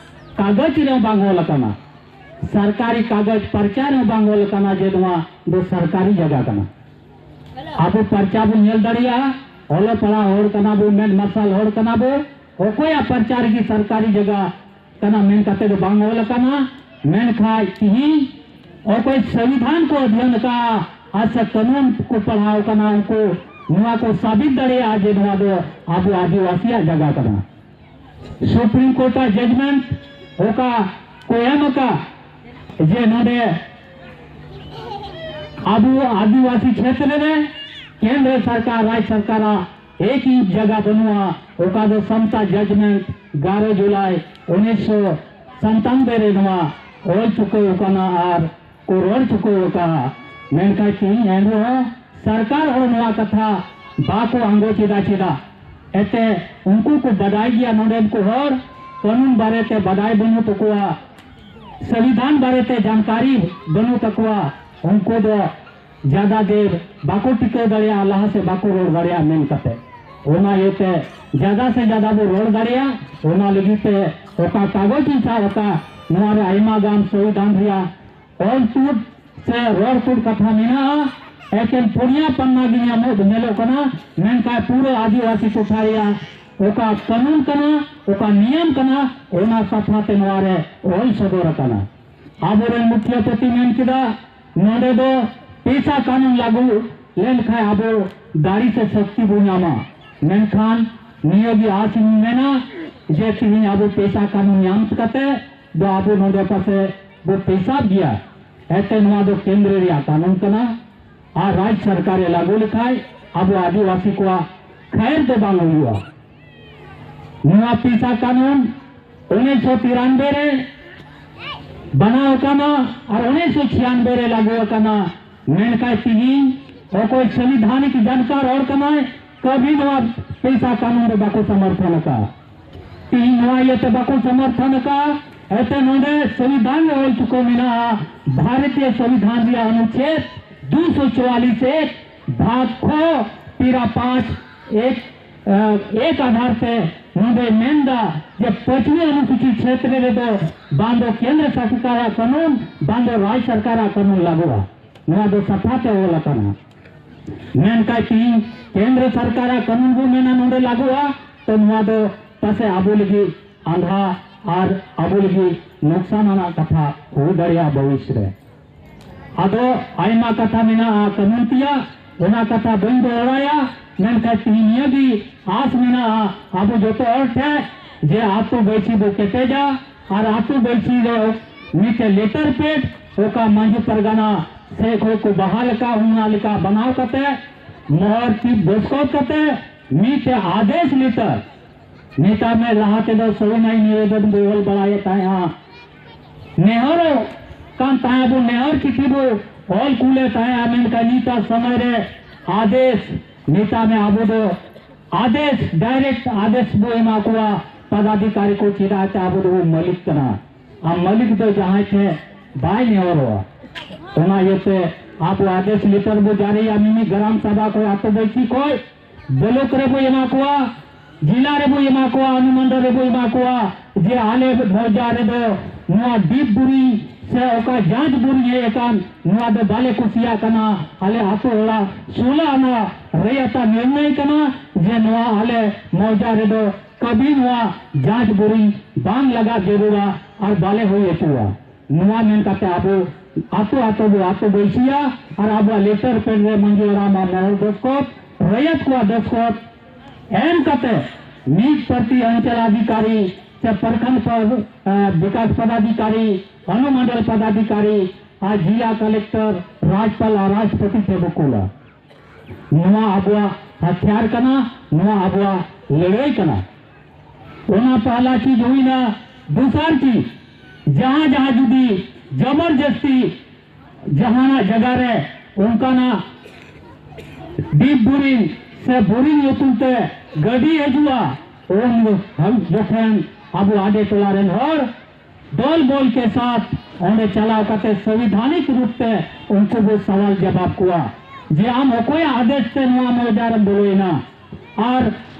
ᱠᱟᱜᱚᱡᱽ ᱨᱮᱦᱚᱸ ᱵᱟᱝ ᱚᱞ ᱟᱠᱟᱱᱟ, ᱥᱚᱨᱠᱟᱨᱤ ᱠᱟᱜᱚᱡᱽ ᱯᱟᱨᱪᱟ ᱨᱮᱦᱚᱸ ᱵᱟᱝ ᱚᱞ ᱟᱠᱟᱱᱟ ᱡᱮ ᱱᱚᱣᱟ ᱫᱚ ᱥᱚᱨᱠᱟᱨᱤ ᱡᱟᱭᱜᱟ ᱠᱟᱱᱟ᱾ ᱟᱵᱚ ᱯᱟᱨᱪᱟ ᱵᱚᱱ ᱧᱮᱞ ᱫᱟᱲᱮᱭᱟᱜᱼᱟ, ᱚᱞᱚᱜ ᱯᱟᱲᱦᱟᱣ ᱦᱚᱲ ᱠᱟᱱᱟ ᱵᱚ, ᱢᱮᱫ ᱢᱟᱨᱥᱟᱞ ᱦᱚᱲ ᱠᱟᱱᱟ ᱵᱚ, ᱚᱠᱚᱭᱟᱜ ᱯᱟᱨᱪᱟ ᱨᱮᱜᱮ ᱥᱚᱨᱠᱟᱨᱤ ᱡᱟᱭᱜᱟ ᱠᱟᱱᱟ ᱢᱮᱱ ᱠᱟᱛᱮ ᱫᱚ ᱵᱟᱝ ᱚᱞ ᱟᱠᱟᱱᱟ᱾ ᱢᱮᱱᱠᱷᱟᱱ ᱛᱤᱦᱤᱧ ᱚᱠᱚᱭ ᱥᱚᱝᱵᱤᱫᱷᱟᱱ ᱠᱚ ᱚᱫᱷᱭᱚᱱ ᱟᱠᱟᱫᱼᱟ ᱟᱨ ᱥᱮ ᱠᱟᱹᱱᱩᱱ ᱠᱚ ᱯᱟᱲᱦᱟᱣ ᱟᱠᱟᱱᱟ, ᱩᱱᱠᱩ ᱱᱚᱣᱟ ᱠᱚ ᱥᱟᱵᱤᱛ ᱫᱟᱲᱮᱭᱟᱜᱼᱟ ᱡᱮ ᱱᱚᱣᱟ ᱫᱚ ᱟᱵᱚ ᱟᱹᱫᱤᱵᱟᱹᱥᱤᱭᱟᱜ ᱡᱟᱭᱜᱟ ᱠᱟᱱᱟ᱾ ᱥᱩᱯᱨᱤᱢ ᱠᱳᱨᱴ ᱟᱜ ᱡᱟᱡᱽᱢᱮᱱᱴ ᱚᱠᱟ ᱠᱚ ᱮᱢ ᱟᱠᱟᱫ ᱡᱮ ᱱᱚᱰᱮ ᱟᱵᱚ ᱟᱹᱫᱤᱵᱟᱹᱥᱤ ᱠᱷᱮᱛᱨᱮ ᱨᱮ ᱠᱮᱱᱫᱨᱚ ᱥᱚᱨᱠᱟᱨ, ᱨᱟᱡᱽ ᱥᱚᱨᱠᱟᱨᱟᱜ ᱮᱠ ᱤᱧᱪ ᱡᱟᱭᱜᱟ ᱵᱟᱹᱱᱩᱜᱼᱟ, ᱚᱠᱟ ᱫᱚ ᱥᱟᱢᱛᱟ ᱡᱟᱡᱽᱢᱮᱱᱴ ᱜᱟᱨᱚ ᱡᱩᱞᱟᱭ ᱩᱱᱤᱥᱥᱚ ᱥᱟᱱᱛᱟᱱᱵᱮ ᱨᱮ ᱱᱚᱣᱟ ᱚᱞ ᱪᱩᱠᱟᱹᱣ ᱟᱠᱟᱱᱟ ᱟᱨ ᱠᱚ ᱨᱚᱲ ᱪᱩᱠᱟᱹᱣ ᱟᱠᱟᱫᱼᱟ᱾ ᱢᱮᱱᱠᱷᱟᱱ ᱛᱮᱦᱮᱧ ᱮᱱᱨᱮᱦᱚᱸ ᱥᱚᱨᱠᱟᱨ ᱦᱚᱲ ᱱᱚᱣᱟ ᱠᱟᱛᱷᱟ ᱵᱟᱠᱚ ᱟᱸᱜᱚᱪ ᱮᱫᱟ᱾ ᱪᱮᱫᱟᱜ? ᱮᱱᱛᱮ ᱩᱱᱠᱩ ᱠᱚ ᱵᱟᱰᱟᱭ ᱜᱮᱭᱟ, ᱱᱚᱰᱮᱱ ᱠᱚ ᱦᱚᱲ ᱠᱟᱹᱱᱩᱱ ᱵᱟᱨᱮᱛᱮ ᱵᱟᱰᱟᱭ ᱵᱟᱹᱱᱩᱜ ᱛᱟᱠᱚᱣᱟ, ᱥᱚᱝᱵᱤᱫᱷᱟᱱ ᱵᱟᱨᱮᱛᱮ ᱡᱟᱱᱠᱟᱨᱤ ᱵᱟᱹᱱᱩᱜ ᱛᱟᱠᱚᱣᱟ᱾ ᱩᱱᱠᱩ ᱫᱚ ᱡᱟᱫᱟ ᱫᱮᱨ ᱵᱟᱠᱚ ᱴᱤᱠᱟᱹᱣ ᱫᱟᱲᱮᱭᱟᱜᱼᱟ, ᱞᱟᱦᱟ ᱥᱮᱫ ᱵᱟᱠᱚ ᱨᱚᱲ ᱫᱟᱲᱮᱭᱟᱜᱼᱟ ᱢᱮᱱ ᱠᱟᱛᱮ᱾ ᱚᱱᱟ ᱤᱭᱟᱹᱛᱮ ᱡᱟᱫᱟ ᱥᱮ ᱡᱟᱫᱟ ᱵᱚ ᱨᱚᱲ ᱫᱟᱲᱮᱭᱟᱜᱼᱟ, ᱚᱱᱟ ᱞᱟᱹᱜᱤᱫ ᱛᱮ ᱚᱠᱟ ᱠᱟᱜᱚᱡᱽ ᱤᱧ ᱥᱟᱵ ᱟᱠᱟᱫ, ᱱᱚᱣᱟ ᱨᱮ ᱟᱭᱢᱟ ᱜᱟᱱ ᱥᱚᱝᱵᱤᱫᱷᱟᱱ ᱨᱮᱭᱟᱜ ᱚᱞ ᱛᱩᱫ ᱥᱮ ᱨᱚᱲ ᱛᱩᱫ ᱠᱟᱛᱷᱟ ᱢᱮᱱᱟᱜᱼᱟ᱾ ᱮᱠᱮᱱ ᱯᱩᱱᱭᱟ ᱯᱟᱱᱱᱟ ᱜᱮ ᱧᱟᱢᱚᱜ ᱧᱮᱞᱚᱜ ᱠᱟᱱᱟ, ᱢᱮᱱᱠᱷᱟᱱ ᱯᱩᱨᱟᱹ ᱟᱹᱫᱤᱵᱟᱹᱥᱤ ᱴᱚᱴᱷᱟ ᱨᱮᱭᱟᱜ ᱚᱠᱟ ᱠᱟᱹᱱᱩᱱ ᱠᱟᱱᱟ, ᱚᱠᱟ ᱱᱤᱭᱚᱢ ᱠᱟᱱᱟ, ᱚᱱᱟ ᱥᱟᱯᱷᱟ ᱛᱮ ᱱᱚᱣᱟ ᱨᱮ ᱚᱞ ᱥᱚᱫᱚᱨ ᱟᱠᱟᱱᱟ᱾ ᱟᱵᱚᱨᱮᱱ ᱢᱩᱠᱷᱤᱭᱟᱹ ᱯᱚᱛᱤ ᱢᱮᱱ ᱠᱮᱫᱟ, ᱱᱚᱰᱮ ᱫᱚ ᱯᱮᱥᱟ ᱠᱟᱹᱱᱩᱱ ᱞᱟᱹᱜᱩ ᱞᱮᱱᱠᱷᱟᱱ ᱟᱵᱚ ᱫᱟᱲᱮ ᱥᱮ ᱥᱚᱠᱛᱤ ᱵᱚ ᱧᱟᱢᱟ, ᱢᱮᱱᱠᱷᱟᱱ ᱱᱤᱭᱟᱹ ᱜᱮ ᱟᱥ ᱤᱧ ᱢᱮᱱᱟ ᱡᱮ ᱛᱮᱦᱮᱧ ᱟᱵᱚ ᱯᱮᱥᱟ ᱠᱟᱹᱱᱩᱱ ᱧᱟᱢ ᱠᱟᱛᱮ ᱫᱚ ᱟᱵᱚ ᱱᱚᱰᱮ ᱯᱟᱥᱮ ᱵᱚ ᱯᱮᱥᱟᱵ ᱜᱮᱭᱟ᱾ ᱮᱱᱛᱮ ᱱᱚᱣᱟ ᱫᱚ ᱠᱮᱱᱫᱨᱚ ᱨᱮᱭᱟᱜ ᱠᱟᱹᱱᱩᱱ ᱠᱟᱱᱟ ᱟᱨ ᱨᱟᱡᱽ ᱥᱚᱨᱠᱟᱨᱮ ᱞᱟᱹᱜᱩ ᱞᱮᱠᱷᱟᱱ ᱟᱵᱚ ᱟᱹᱫᱤᱵᱟᱹᱥᱤ ᱠᱚᱣᱟᱜ ᱠᱷᱟᱭᱮᱨ ᱫᱚ ᱵᱟᱝ ᱦᱩᱭᱩᱜᱼᱟ᱾ ᱱᱚᱣᱟ ᱯᱮᱥᱟ ᱠᱟᱹᱱᱩᱱ ᱩᱱᱤᱥᱥᱚ ᱛᱤᱨᱟᱱᱵᱮ ᱨᱮ ᱵᱮᱱᱟᱣ ᱟᱠᱟᱱᱟ ᱟᱨ ᱩᱱᱤᱥᱥᱚ ᱪᱷᱤᱭᱟᱱᱵᱮ ᱨᱮ ᱞᱟᱹᱜᱩ ᱟᱠᱟᱱᱟ᱾ ᱢᱮᱱᱠᱷᱟᱱ ᱛᱤᱦᱤᱧ ᱚᱠᱚᱭ ᱥᱚᱝᱵᱤᱫᱷᱟᱱᱤᱠ ᱡᱟᱱᱠᱟᱨ ᱦᱚᱲ ᱠᱟᱱᱟᱭ, ᱠᱟᱹᱵᱷᱤ ᱱᱚᱣᱟ ᱯᱮᱥᱟ ᱠᱟᱹᱱᱩᱱ ᱫᱚ ᱵᱟᱠᱚ ᱥᱚᱢᱚᱨᱛᱷᱚᱱ ᱟᱠᱟᱫᱼᱟ᱾ ᱛᱤᱦᱤᱧ ᱱᱚᱣᱟ ᱤᱭᱟᱹᱛᱮ ᱵᱟᱠᱚ ᱥᱚᱢᱚᱨᱛᱷᱚᱱ ᱟᱠᱟᱫᱼᱟ, ᱮᱱᱛᱮ ᱱᱚᱰᱮ ᱥᱚᱝᱵᱤᱫᱷᱟᱱ ᱨᱮ ᱚᱞ ᱪᱩᱠᱟᱹᱣ ᱢᱮᱱᱟᱜᱼᱟ, ᱵᱷᱟᱨᱚᱛᱤᱭᱚ ᱥᱚᱝᱵᱤᱫᱷᱟᱱ ᱨᱮᱭᱟᱜ ᱚᱱᱩᱪᱷᱮᱫ ᱫᱩᱥᱚ ᱪᱩᱣᱟᱞᱤᱥ ᱮᱠ ᱵᱷᱟᱜᱽ ᱠᱷᱚ ᱯᱤᱨᱟ ᱯᱟᱸᱪ ᱮᱠ ᱮᱠ ᱟᱫᱷᱟᱨ ᱛᱮ ᱱᱚᱰᱮ ᱢᱮᱱᱫᱟ ᱡᱮ ᱯᱟᱹᱪᱷᱞᱟᱹ ᱚᱱᱩᱥᱩᱪᱤ ᱪᱷᱮᱛᱨᱚ ᱨᱮᱫᱚ ᱵᱟᱝ ᱫᱚ ᱠᱮᱱᱫᱨᱚ ᱥᱚᱨᱠᱟᱨᱟᱜ ᱠᱟᱹᱱᱩᱱ ᱵᱟᱝ ᱫᱚ ᱨᱟᱡᱽ ᱥᱚᱨᱠᱟᱨᱟᱜ ᱠᱟᱹᱱᱩᱱ ᱞᱟᱹᱜᱩᱜᱼᱟ᱾ ᱱᱚᱣᱟ ᱫᱚ ᱥᱟᱯᱷᱟ ᱛᱮ ᱚᱞ ᱟᱠᱟᱱᱟ᱾ ᱢᱮᱱᱠᱷᱟᱱ ᱛᱤᱦᱤᱧ ᱠᱮᱱᱫᱨᱚ ᱥᱚᱨᱠᱟᱨᱟᱜ ᱠᱟᱹᱱᱩᱱ ᱵᱚ ᱢᱮᱱᱟ ᱱᱚᱰᱮ ᱞᱟᱹᱜᱩᱜᱼᱟ, ᱛᱚ ᱱᱚᱣᱟ ᱫᱚ ᱯᱟᱥᱮ ᱟᱵᱚ ᱞᱟᱹᱜᱤᱫ ᱟᱸᱫᱷᱟ ᱟᱨ ᱟᱵᱚ ᱞᱟᱹᱜᱤᱫ ᱱᱩᱠᱥᱟᱱ ᱟᱱᱟᱜ ᱠᱟᱛᱷᱟ ᱦᱩᱭ ᱫᱟᱲᱮᱭᱟᱜᱼᱟ ᱵᱷᱚᱵᱤᱥ ᱨᱮ᱾ ᱟᱫᱚ ᱟᱭᱢᱟ ᱠᱟᱛᱷᱟ ᱢᱮᱱᱟᱜᱼᱟ ᱠᱟᱹᱱᱩᱱ ᱛᱮᱭᱟᱜ, ᱚᱱᱟ ᱠᱟᱛᱷᱟ ᱵᱟᱹᱧ ᱫᱚᱦᱲᱟᱭᱟ, ᱢᱮᱱᱠᱷᱟᱱ ᱛᱤᱦᱤᱧ ᱱᱤᱭᱟᱹ ᱜᱮ ᱟᱥ ᱢᱮᱱᱟᱜᱼᱟ ᱟᱵᱚ ᱡᱚᱛᱚ ᱦᱚᱲ ᱴᱷᱮᱱ ᱡᱮ ᱟᱹᱛᱩ ᱵᱟᱹᱭᱥᱤ ᱵᱚ ᱠᱮᱴᱮᱡᱟ ᱟᱨ ᱟᱹᱛᱩ ᱵᱟᱹᱭᱥᱤ ᱨᱮ ᱢᱤᱫᱴᱮᱱ ᱞᱮᱴᱟᱨ ᱯᱮᱰ ᱚᱠᱟ ᱢᱟᱹᱡᱷᱤ ᱯᱟᱨᱜᱟᱱᱟ ᱥᱮᱫ ᱠᱷᱚᱱ ᱠᱚ ᱵᱟᱦᱟ ᱞᱮᱠᱟ ᱚᱱᱟ ᱞᱮᱠᱟ ᱵᱮᱱᱟᱣ ᱠᱟᱛᱮ ᱢᱚᱦᱚᱨ ᱪᱤᱯ ᱫᱚᱥᱠᱚᱛ ᱠᱟᱛᱮ ᱢᱤᱫᱴᱮᱱ ᱟᱫᱮᱥ ᱞᱮᱴᱟᱨ ᱱᱮᱛᱟᱨ ᱢᱮ ᱞᱟᱦᱟ ᱛᱮᱫᱚ ᱥᱚᱵᱤᱱᱟᱭ ᱱᱤᱵᱮᱫᱚᱱ ᱵᱚ ᱚᱞ ᱵᱟᱲᱟᱭᱮᱫ ᱛᱟᱦᱮᱸᱜᱼᱟ, ᱱᱮᱦᱚᱨᱚᱜ ᱠᱟᱱ ᱛᱟᱦᱮᱸ ᱵᱚ, ᱱᱮᱦᱚᱨ ᱪᱤᱴᱷᱤ ᱵᱚ ᱚᱞ ᱠᱩᱞᱮᱫ ᱛᱟᱦᱮᱸᱜᱼᱟ, ᱢᱮᱱᱠᱷᱟᱱ ᱱᱤᱛᱟᱜ ᱥᱚᱢᱚᱭ ᱨᱮ ᱟᱫᱮᱥ, ᱱᱮᱛᱟᱨ ᱢᱮ ᱟᱵᱚ ᱫᱚ ᱟᱫᱮᱥ, ᱰᱟᱭᱨᱮᱠᱴ ᱟᱫᱮᱥ ᱵᱚ ᱮᱢᱟ ᱠᱚᱣᱟ ᱯᱚᱫᱟᱫᱷᱤᱠᱟᱨᱤ ᱠᱚ, ᱪᱮᱫᱟᱜ ᱥᱮ ᱟᱵᱚ ᱫᱚᱵᱚ ᱢᱟᱹᱞᱤᱠ ᱠᱟᱱᱟ᱾ ᱟᱨ ᱢᱟᱹᱞᱤᱠ ᱫᱚ ᱡᱟᱦᱟᱸᱭ ᱴᱷᱮᱱ ᱵᱟᱭ ᱱᱮᱦᱚᱨᱚᱜᱼᱟ᱾ ᱚᱱᱟ ᱤᱭᱟᱹᱛᱮ ᱟᱵᱚ ᱟᱫᱮᱥ ᱞᱮᱴᱟᱨ ᱵᱚ ᱡᱟᱹᱨᱤᱭᱟ, ᱢᱤᱢᱤᱫ ᱜᱨᱟᱢ ᱥᱚᱵᱷᱟ ᱠᱷᱚᱱ ᱟᱛᱳ ᱵᱟᱹᱭᱥᱤ ᱠᱷᱚᱱ ᱵᱞᱚᱠ ᱨᱮᱵᱚ ᱮᱢᱟ ᱠᱚᱣᱟ, ᱡᱮᱞᱟ ᱨᱮᱵᱚ ᱮᱢᱟ ᱠᱚᱣᱟ, ᱚᱱᱩᱢᱚᱱᱰᱚᱞ ᱨᱮᱵᱚ ᱮᱢᱟ ᱠᱚᱣᱟ ᱡᱮ ᱟᱞᱮ ᱢᱚᱣᱡᱟ ᱨᱮᱫᱚ ᱱᱚᱣᱟ ᱰᱤᱯ ᱵᱳᱨᱤᱝ ᱥᱮ ᱚᱠᱟ ᱡᱟᱸᱪ ᱵᱩᱨᱩᱧ ᱦᱮᱡ ᱟᱠᱟᱱ, ᱱᱚᱣᱟ ᱫᱚ ᱵᱟᱞᱮ ᱠᱩᱥᱤᱭᱟᱜ ᱠᱟᱱᱟ᱾ ᱟᱞᱮ ᱟᱹᱛᱩ ᱚᱲᱟᱜ ᱥᱳᱞᱟ ᱟᱱᱟ ᱨᱮᱭᱟᱜ ᱱᱤᱨᱱᱚᱭ ᱠᱟᱱᱟ ᱡᱮ ᱱᱚᱣᱟ ᱟᱞᱮ ᱢᱚᱣᱡᱟ ᱨᱮᱫᱚ ᱠᱟᱹᱵᱷᱤ ᱱᱚᱣᱟ ᱡᱟᱸᱪ ᱵᱩᱨᱩᱧ ᱵᱟᱝ ᱞᱟᱜᱟᱜ ᱡᱟᱹᱨᱩᱲᱟ ᱟᱨ ᱵᱟᱞᱮ ᱦᱩᱭ ᱦᱚᱪᱚᱣᱟ᱾ ᱱᱚᱣᱟ ᱢᱮᱱ ᱠᱟᱛᱮ ᱟᱵᱚ ᱟᱹᱛᱩ ᱟᱹᱛᱩ ᱵᱚ ᱟᱹᱛᱩ ᱵᱟᱹᱭᱥᱤᱭᱟ ᱟᱨ ᱟᱵᱚᱣᱟᱜ letter pad ᱨᱮ ᱢᱟᱹᱡᱷᱤ ᱦᱟᱲᱟᱢᱟᱜ ᱢᱚᱦᱚᱨ ᱫᱚᱥᱠᱚᱛ, ᱨᱟᱭᱟᱛ ᱠᱚᱣᱟᱜ ᱫᱚᱥᱠᱚᱛ ᱮᱢ ᱠᱟᱛᱮ ᱢᱤᱫ ᱯᱨᱚᱛᱤ ᱚᱧᱪᱚᱞ ᱟᱫᱷᱤᱠᱟᱨᱤ ᱥᱮ ᱯᱨᱚᱠᱷᱚᱸᱰ ᱯᱚᱫ-, ᱮ, ᱵᱤᱠᱟᱥ ᱯᱚᱫᱟᱫᱷᱤᱠᱟᱨᱤ, ᱚᱱᱩᱢᱚᱸᱰᱚᱞ ᱯᱚᱫᱟᱫᱷᱤᱠᱟᱨᱤ ᱟᱨ ᱡᱤᱞᱟ ᱠᱟᱞᱮᱠᱴᱚᱨ, ᱨᱟᱡᱽᱯᱟᱞ ᱟᱨ ᱨᱟᱥᱴᱨᱚᱯᱚᱛᱤ ᱴᱷᱮᱱ ᱵᱚ ᱠᱩᱞᱟ᱾ ᱱᱚᱣᱟ ᱟᱵᱚᱣᱟᱜ ᱦᱟᱛᱤᱭᱟᱨ ᱠᱟᱱᱟ, ᱱᱚᱣᱟ ᱟᱵᱚᱣᱟᱜ ᱞᱟᱹᱲᱦᱟᱹᱭ ᱠᱟᱱᱟ᱾ ᱚᱱᱟ ᱯᱟᱦᱞᱟ ᱪᱤᱡᱽ ᱦᱩᱭᱱᱟ᱾ ᱫᱚᱥᱟᱨ ᱪᱤᱡᱽ, ᱡᱟᱦᱟᱸ ᱡᱟᱦᱟᱸ ᱡᱩᱫᱤ ᱡᱚᱵᱚᱨ ᱡᱟᱹᱥᱛᱤ ᱡᱟᱦᱟᱱᱟᱜ ᱡᱟᱭᱜᱟ ᱨᱮ ᱚᱱᱠᱟᱱᱟᱜ deep boring ᱥᱮ boring ᱧᱩᱛᱩᱢ ᱛᱮ ᱜᱟᱹᱰᱤ ᱦᱤᱡᱩᱜᱼᱟ, ᱩᱱ ᱡᱚᱠᱷᱚᱱ ᱟᱵᱚ ᱟᱰᱮ ᱴᱚᱞᱟ ᱨᱮᱱ ᱦᱚᱲ ᱫᱚᱞ ᱵᱚᱞ ᱠᱮ ᱥᱟᱛᱷ ᱚᱸᱰᱮ ᱪᱟᱞᱟᱣ ᱠᱟᱛᱮ ᱥᱚᱝᱵᱤᱫᱷᱟᱱᱤᱠ ᱨᱩᱯ ᱛᱮ ᱩᱱᱠᱩ ᱵᱚ ᱥᱟᱣᱟᱞ ᱡᱟᱵᱟᱵ ᱠᱚᱣᱟ ᱡᱮ ᱟᱢ ᱚᱠᱚᱭᱟᱜ ᱟᱫᱮᱥ ᱛᱮ ᱱᱚᱣᱟ ᱢᱚᱭᱫᱟᱱ ᱨᱮᱢ ᱵᱚᱞᱚᱭᱮᱱᱟ ᱟᱨ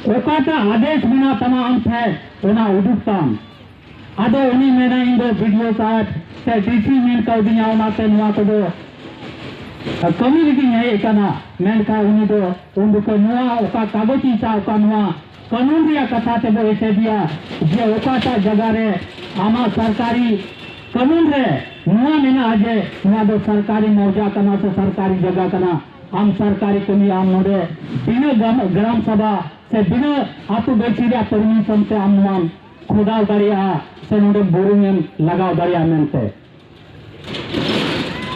ᱚᱠᱟᱴᱟᱜ ᱟᱫᱮᱥ ᱢᱮᱱᱟᱜ ᱛᱟᱢᱟ ᱟᱢ ᱴᱷᱮᱱ, ᱚᱱᱟ ᱩᱫᱩᱜ ᱛᱟᱢ᱾ ᱟᱫᱚ ᱩᱱᱤ ᱢᱮᱱᱟ, "ᱤᱧ ᱫᱚ BDO ᱥᱟᱦᱮᱵᱽ ᱥᱮ DC ᱢᱮᱱ ᱠᱟᱣᱫᱤᱧᱟ, ᱚᱱᱟᱛᱮ ᱱᱚᱣᱟ ᱠᱚᱫᱚ ᱠᱟᱹᱢᱤ ᱞᱟᱹᱜᱤᱫ ᱤᱧ ᱦᱮᱡ ᱟᱠᱟᱱᱟ", ᱢᱮᱱᱠᱷᱟᱱ ᱩᱱᱤ ᱫᱚ ᱩᱱ ᱡᱚᱠᱷᱚᱱ ᱱᱚᱣᱟ ᱚᱠᱟ ᱠᱟᱜᱚᱡᱽ ᱤᱧ ᱥᱟᱵ ᱠᱟᱜ, ᱱᱚᱣᱟ ᱠᱟᱹᱱᱩᱱ ᱨᱮᱭᱟᱜ ᱠᱟᱛᱷᱟ ᱛᱮᱵᱚ ᱮᱥᱮᱫᱮᱭᱟ ᱡᱮ ᱚᱠᱟᱴᱟᱜ ᱡᱟᱭᱜᱟ ᱨᱮ ᱟᱢᱟᱜ ᱥᱚᱨᱠᱟᱨᱤ ᱠᱟᱹᱱᱩᱱ ᱨᱮ ᱱᱚᱣᱟ ᱢᱮᱱᱟᱜᱼᱟ ᱡᱮ ᱱᱚᱣᱟ ᱫᱚ ᱥᱚᱨᱠᱟᱨᱤ ᱢᱚᱣᱡᱟ ᱠᱟᱱᱟ ᱥᱮ ᱥᱚᱨᱠᱟᱨᱤ ᱡᱟᱭᱜᱟ ᱠᱟᱱᱟ, ᱟᱢ ᱥᱚᱨᱠᱟᱨᱤ ᱠᱟᱹᱢᱤ ᱟᱢ ᱱᱚᱰᱮ ᱵᱤᱱᱟᱹ ᱜᱟᱢ-, ᱜᱨᱟᱢ ᱥᱚᱵᱷᱟ ᱥᱮ ᱵᱤᱱᱟᱹ ᱟᱹᱛᱩ ᱵᱟᱹᱭᱥᱤ ᱨᱮᱭᱟᱜ permission ᱛᱮ ᱟᱢ ᱱᱚᱣᱟᱢ ᱠᱷᱚᱫᱟᱣ ᱫᱟᱲᱮᱭᱟᱜᱼᱟ ᱥᱮ ᱱᱚᱰᱮ boring ᱮᱢ ᱞᱟᱜᱟᱣ ᱫᱟᱲᱮᱭᱟᱜᱼᱟ ᱢᱮᱱᱛᱮ᱾